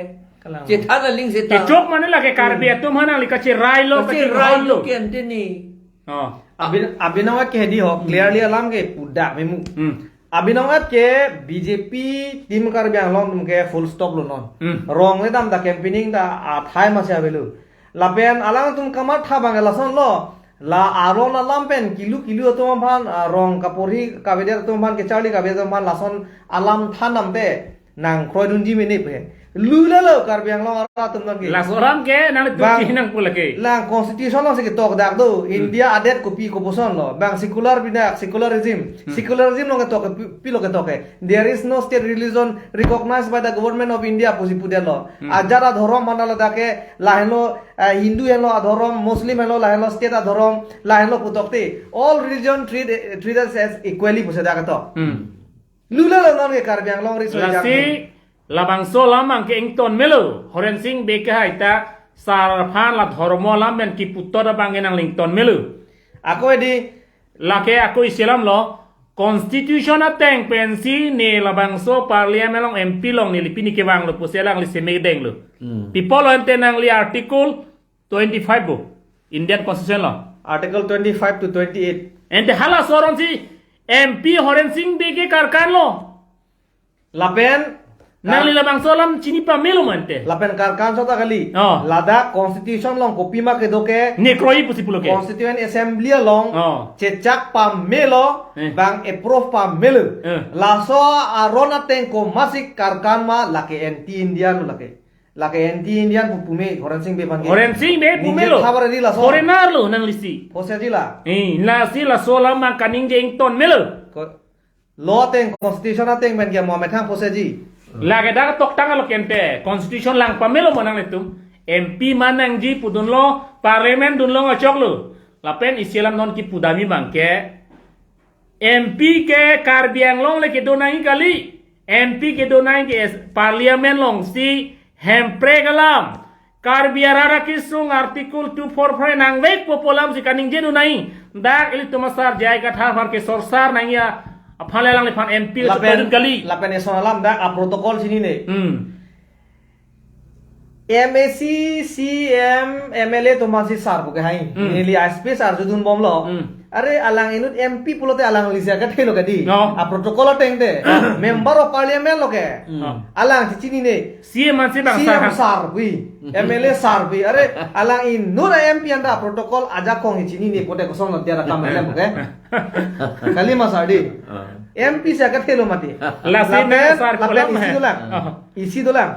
Kalang. Chethan aling seta. Kechok mane lake Karbi atum aphan nangli kacherai lo, kacherai kacherai lo lo. Ke ante ne. Oh. Abin, abinong ke hedi ho, hmm, clearly alam ke pudak memu. Hmm. Abinong ke B J P team Karbi Anglong atum ke full stop lo non. Hmm. Rong le dam ta campaigning ta athai masi avelo. Lapen alangtum kamatha abang lason lo. La aron alam pen kilu kilu atum aphan, ah, rong kaporhi kavedet atum aphan, kecharli kavedet atum aphan lason alam than damte nangkroidunji mene pen. Lulelo Karbi Anglong arat atum nang ke. Laso alam ke nangtum bang, chinang pu lake. Lang constitution along si ketok dak do. Hmm. India adet kopi koposon lo. Bang secular bidak, secularism. Hmm. Secularism along ketok ke pi-, pilo ketok ke. There is no state religion recognized by the government of India pusi pudetlo. Hmm. Ajat adhorom mana ladak ke lahenlo, eh, Hindu henlo adhorom, Muslim henlo lahenlo state adhorom, lahenlo putok te. All religion treat, treat us as equally pusi dak ketok. Hmm. Lulelo non ke Karbi Anglong riso. Lasi, jak labangso alam abang ke ington melo. Horen Sing Bey ke hai ta sar aphan la dhormo alam pen kiputot abang ke nangli ington melo. Ako hedi. Lake ako isi alam lo, constitution ateng pensi ne labangso parliament along M P along neli pini kevanglo pusi alangli semedenglo. Hmm. Pi apot lo ante nangli article twenty-five bo, Indian Constitution lo. Article twenty-five to twenty-eight. Ante halaso aron si M P Horen Sing Bey ke karkan lo. Lapen nangli labangso alam chini pamelo ma ante. Lapen karkan sota kali. Oh. Ladak constitution along kopi ma kedo ke. Ne kroi pusi pulo ke. Constituent Assembly along. Oh. Chechak pamelo, eh, bang approve pamelo. Eh. Laso aron ateng komatsi karkan ma lake anti Indian lo lake. Lake anti Indian pu pume Horen Sing Bey aphan ke. Horen Sing Bey pumelo. Ningje thabar di laso. Foreigner lo nangli si. Phoseji la. Eh, lasi laso alam abang kaningje ington melo. Ko-, law ateng, constitution ateng pen ke mo methang phoseji. Lake dak toktang alo ke ante, constitution lang pamelo mo nanglitum. M P man nangji pudunlo, parliament dunlo ngachoklo. Lapen isi alam non kipu damji abang ke. M P ke Karbi Anglong le kedo nangji kali. M P kedo nangji ke es-, parliament along si hemprek alam. Karbi arat akesung article two four five nangvekpo pu alam si kaningjedun nangji. Dak ilitum asar J I Kathar aphan kesorsar nangji aphan le alangliphan M P lapen, chepajut kali. Lapen eson alam dak a protocol chinine. Hmm. M A C, C M, M L A atum aphansi sar pu ke hai. Hmm. Neli aspi sar judun bomlo. Hmm. Are alang inut M P pulote alangli si akathelo kedi. No. A protocol ateng te. Member of Parliament lo ke. Hmm. Alang si chinine. C M ansi bang C M sar. Sar pu. M L A sar pu. Are alang inut a M P anta protocol ajakong chinine pote kosong lo dia rakam alam ke. Kali ma sar di. Ah. M P si akathelo mati. Lasi lapen, sar lapen pulang isi ma. Dolang. Ah. Isi dolang.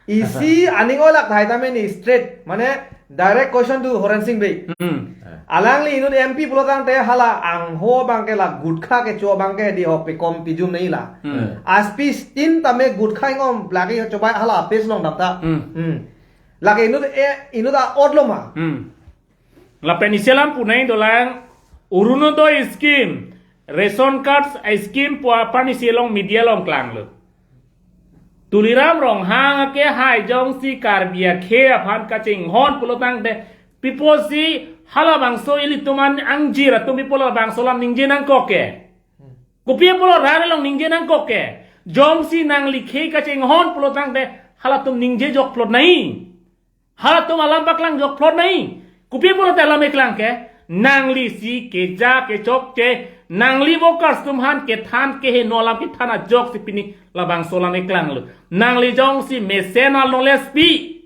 Isi aning olak thai tame ni straight. Mane direct question to Horen Sing Bey. Hmm. Alangli inut M P pulo tangte hala angho abang ke la gutkha kecho abang ke di ho pekom pijum nangji la. Hmm. Aspi stin tame gutkha ingom lagi chobai hala apes along damta. Hmm. Hmm. Lake inut e, inut a-ot lo ma. Hmm. Lapen isi alam pu nangji dolang, Orunodoi scheme, ration cards a-scheme pu aphan isi along media along klanglo. Tuliram Ronghang ke hai jongsi Karbi akhei aphan kachinghon pulo tangte, pi apotsi halabangso ilitum an angjir atum pi apot labangso alam ningje nangkok ke. Kopi apot rat along ningje nangkok ke. Jongsi nangli khei kachinghon pulo tangte, halatum ningje jokplot nangji. Halatum alam paklang jokplot nangji. Kopi pulote alam eklang ke, nangli si keja kechokche, Nangli workers atum aphan kethan keheno alam kethan ajoksi pini labangso alam keklanglo. Nangli jongsi mesen along lespi,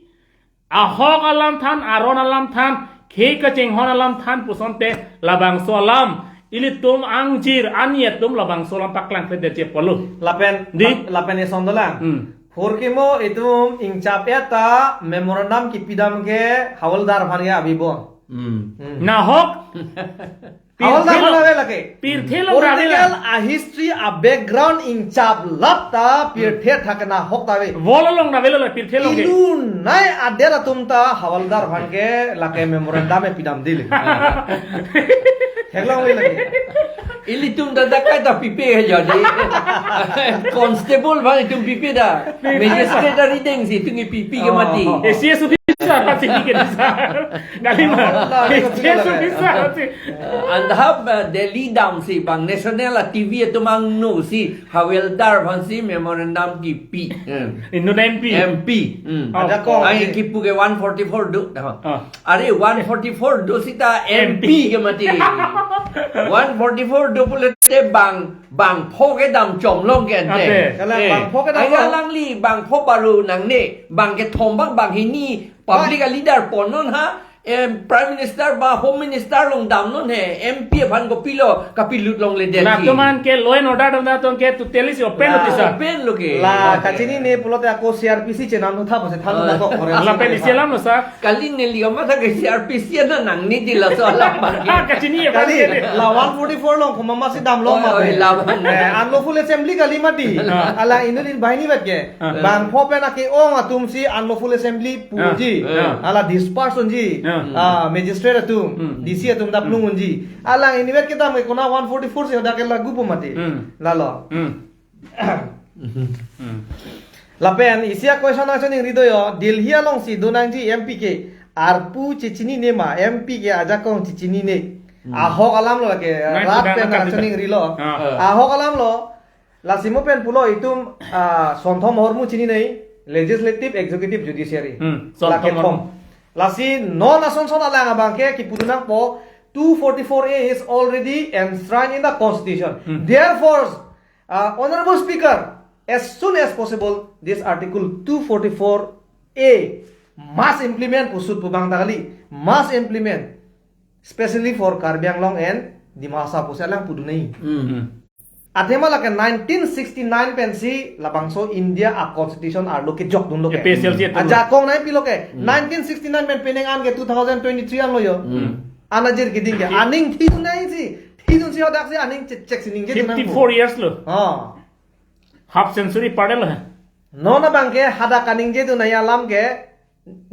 ahok alam than, aron alam than, khei kachinghon alam than pusonte labangso alam ilitum angjir aniet atum labangso alam paklangkledetji apotlo. Lapen, Di? lap-, lapen eson dolang. Hmm. Hurkimo itum ingchap-et ta memorandum kipidam ke Havaldar aphan ke abibon. Hmm. Hmm. Nahok. Havaldar Pirthe aphan lo. Ave lake. Pirthe lo Political ave la. A history a background ingchap lap ta pirthe thak nahok ta ave. Wall along na avelo la pirthe lo ke. Inut nai adet atum ta Havaldar aphan ke lake memorandum epidam dili. Theklong ave lake. Ilitum ta dakai ta pipe ke jadi. Constable aphan itum pipe da. Magistrate arideng si itum pipe ke mati. Oh. A C S officer pasi ke bisa. Kali ma. Oh, oh, oh, A C S officer pasi. Andhap, eh, Delhi damsi bang national a T V atum angno si Havaldar aphan si memorandum kipi. Hmm. Inut M P. M P. Hmm. Oh. Ajakong. Ai kipu ke one forty-four do. Dah. Oh. Are one forty-four do sita M P ke mati. One forty-four do pulote bang, bangpho kedam chomlong ke ante. Ante. Kalang Eh. bangpho kedam Ai lo. Alangli bangpho baru nangne, bang kethom bang, bang hini, public a leader ponnon ha, em, Prime Minister ba Home Minister along damnon he, M P aphan kopilo kapilut longledet La si. Atum aphan ke law and order dam atum ke totally si open La. lo ti sir. Open lo ke. La, Open. kachinine pulote ako C R P C chenam thap ase than Oh. thap kok kore. Lapen isi alam lo sir. Kali neli kama ta ke C R P C na nangne di laso alam bang ke. Ah, kachini ya, Kali, kachini. la one forty-four along komat masi damlong Oh, ma oh, pe. la one. Eh, unlawful assembly kali mati. Ah. Ala inut in bahini vet ke. Ah. Bangpho pen ake-ong atum si unlawful assembly Ah. puji. Ah. Ala disperse unji. Ah. Ah, magistrate atum, Hmm. D C atum daplung unji. Alang inut vet kedam ke kona one forty-four si hodak ke lagu pu mati. Hmm. Lalo. Hmm. Hmm. Lapen isi a-question nangchoningri do yo, Delhi along si do nangji M P ke arpu chechinine ma, M P ke ajakong chechinine. Hmm. Ahok alam lo lake, Nai rat sudah pen nangkat nangchoningri lo. Ah. Ahok alam lo, lasi mo pen pulo itum, ah, sonthom ahormu chininei, legislative, executive, judiciary. Hmm, La sonthom kethom. ahormu. Lasi non ason son alang abang ke kipu dun nangpo, two forty-four A is already enshrined in the constitution. Hmm. Therefore, Uh, Honorable Speaker, as soon as possible, this Article two forty-four A must implement, pusut pu bang ta kali, must implement, especially for Karbi Anglong and Dima Hasao pusi alang pudunai. Hmm. Athema lake nineteen sixty-nine pensi labangso India a constitution arlo kejok dunlo ke. A P H L C atum. Ajakong nai pilo ke. Hmm. Nineteen sixty-nine pen penang an ke two thousand twenty-three an lo yo. Hmm. Anajir keding ke. Aning thidun nai si. Thidun si hodak si aning chek chek si ningje dun nang. Fifty-four years lo. Oh. Half century parel he. Non abang ke hadak kaningje dun nai alam ke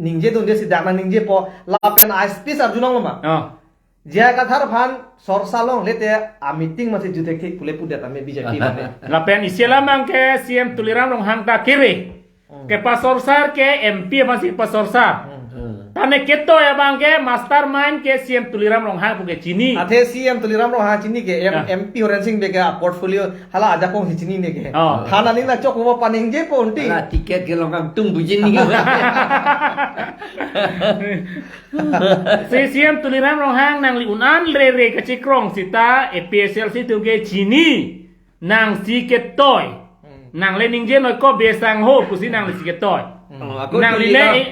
ningje dunde si dak nangningjepo lapen a speech arjulong lo ma. Oh. J I Kathar aphan sorsa longle te a meeting masi juthek thek pule pudet ame B J P mane. Lapen isi alam abang ke C M Tuliram Ronghang ta kere. Hmm. Kepasorsar ke M P aphan si pasorsar. Hmm. Hmm. Tane ketoi abang ke mastermind ke C M Tuliram Ronghang pu ke chini. Athe C M Tuliram Ronghang chini ke M-, Ya. M P Horen Sing Bey ke a portfolio hala ajakong si chinine ke. Oh. Than aning nangchok mo paningjepo unti. Hala ticket ke longkang tung bujin ni. Si C M Tuliram Ronghang nangli un an rere kachikrong sita A P H L C atum ke chini. Nangsi ketoi. Hmm. Nangle ningje noi ko besang ho pusi nanglisi ketoi. Hmm. Oh, ako Nangli Tuliram, le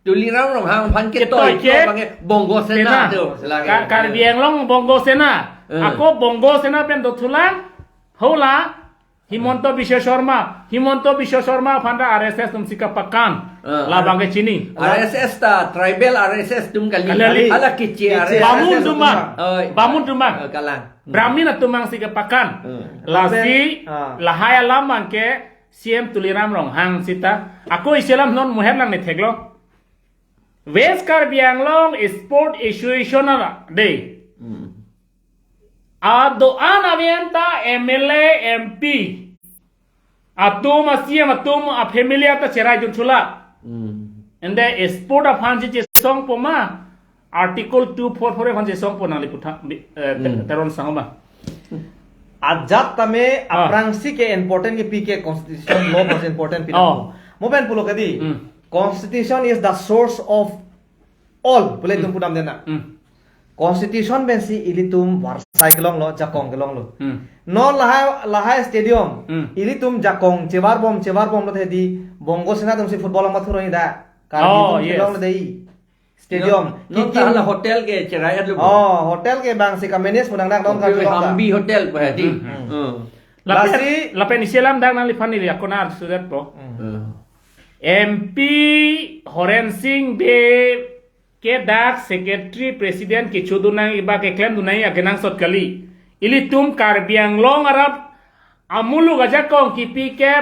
Tuliram Ronghang aphan ketoi Ketoi ke. Abang ke Bongo Sena Sena. Tu, sila Ka-, ke. Karbi Anglong Bongo Sena. Hmm. Ako Bongo Sena pen dothulang. Hola. Himanta Biswa Sarma. Himanta Biswa Sarma aphan ta R S S atum si kapakan. Hmm. Labang ke chini. R S S ta tribal R S S atum kali. Kali, kali. Hala kiche Kiche R S S. Bamun atum ma. Oh, Bamun atum ma. Oh, kalang. Brahmin atum abang si kepakan. Hmm. Lasi, Ah. lahai alam abang ke C M Tuliram Ronghang sita. Ako isi alam non muhet lang ni theklo. West Karbi Anglong Sport Association ala de. Hmm. Ado-an avian ta M L A, M P. Atum a C M atum a family ata cherai dun chula. Hmm. Ende sport aphan si chesongpo ma. Article two four four aphan chesongpo nangli putha, eh, te-, Hmm. Teron sangoma. Ajat tame Ah. aphrangsi ke important ke pi ke constitution law mas important pi Oh. na. Mo pen pulo kadi. Hmm. Constitution is the source of all. Pule Hmm. tum pudam dena. Hmm. Constitution pensi ilitum varsai kelonglo, jakong kelonglo. Hmm. Non lahai lahai stadium. Hmm. Ilitum jakong chevarbom chevarbomlo hedi Bongo Sena atumsi football ang mathuroni da. Karbi Oh, atum yes. kelong dei. Stadium. Non Kikim. Tahala hotel ke cherai alo. Oh, hotel ke bang si ka manage punang dak non Hotel karbi long ta. Hambi Hotel pa hedi. Hmm. Oh. Lapen, Lasi- lapen isi alam dak nangliphan neli akona arjudetpo. Hmm. Oh. M P Horen Sing Bey ke dak secretary president kechodun nangji ba keklemdun nangji akenangsot kali. Ilitum Karbi Anglong arat amuluk ajakong kipi ke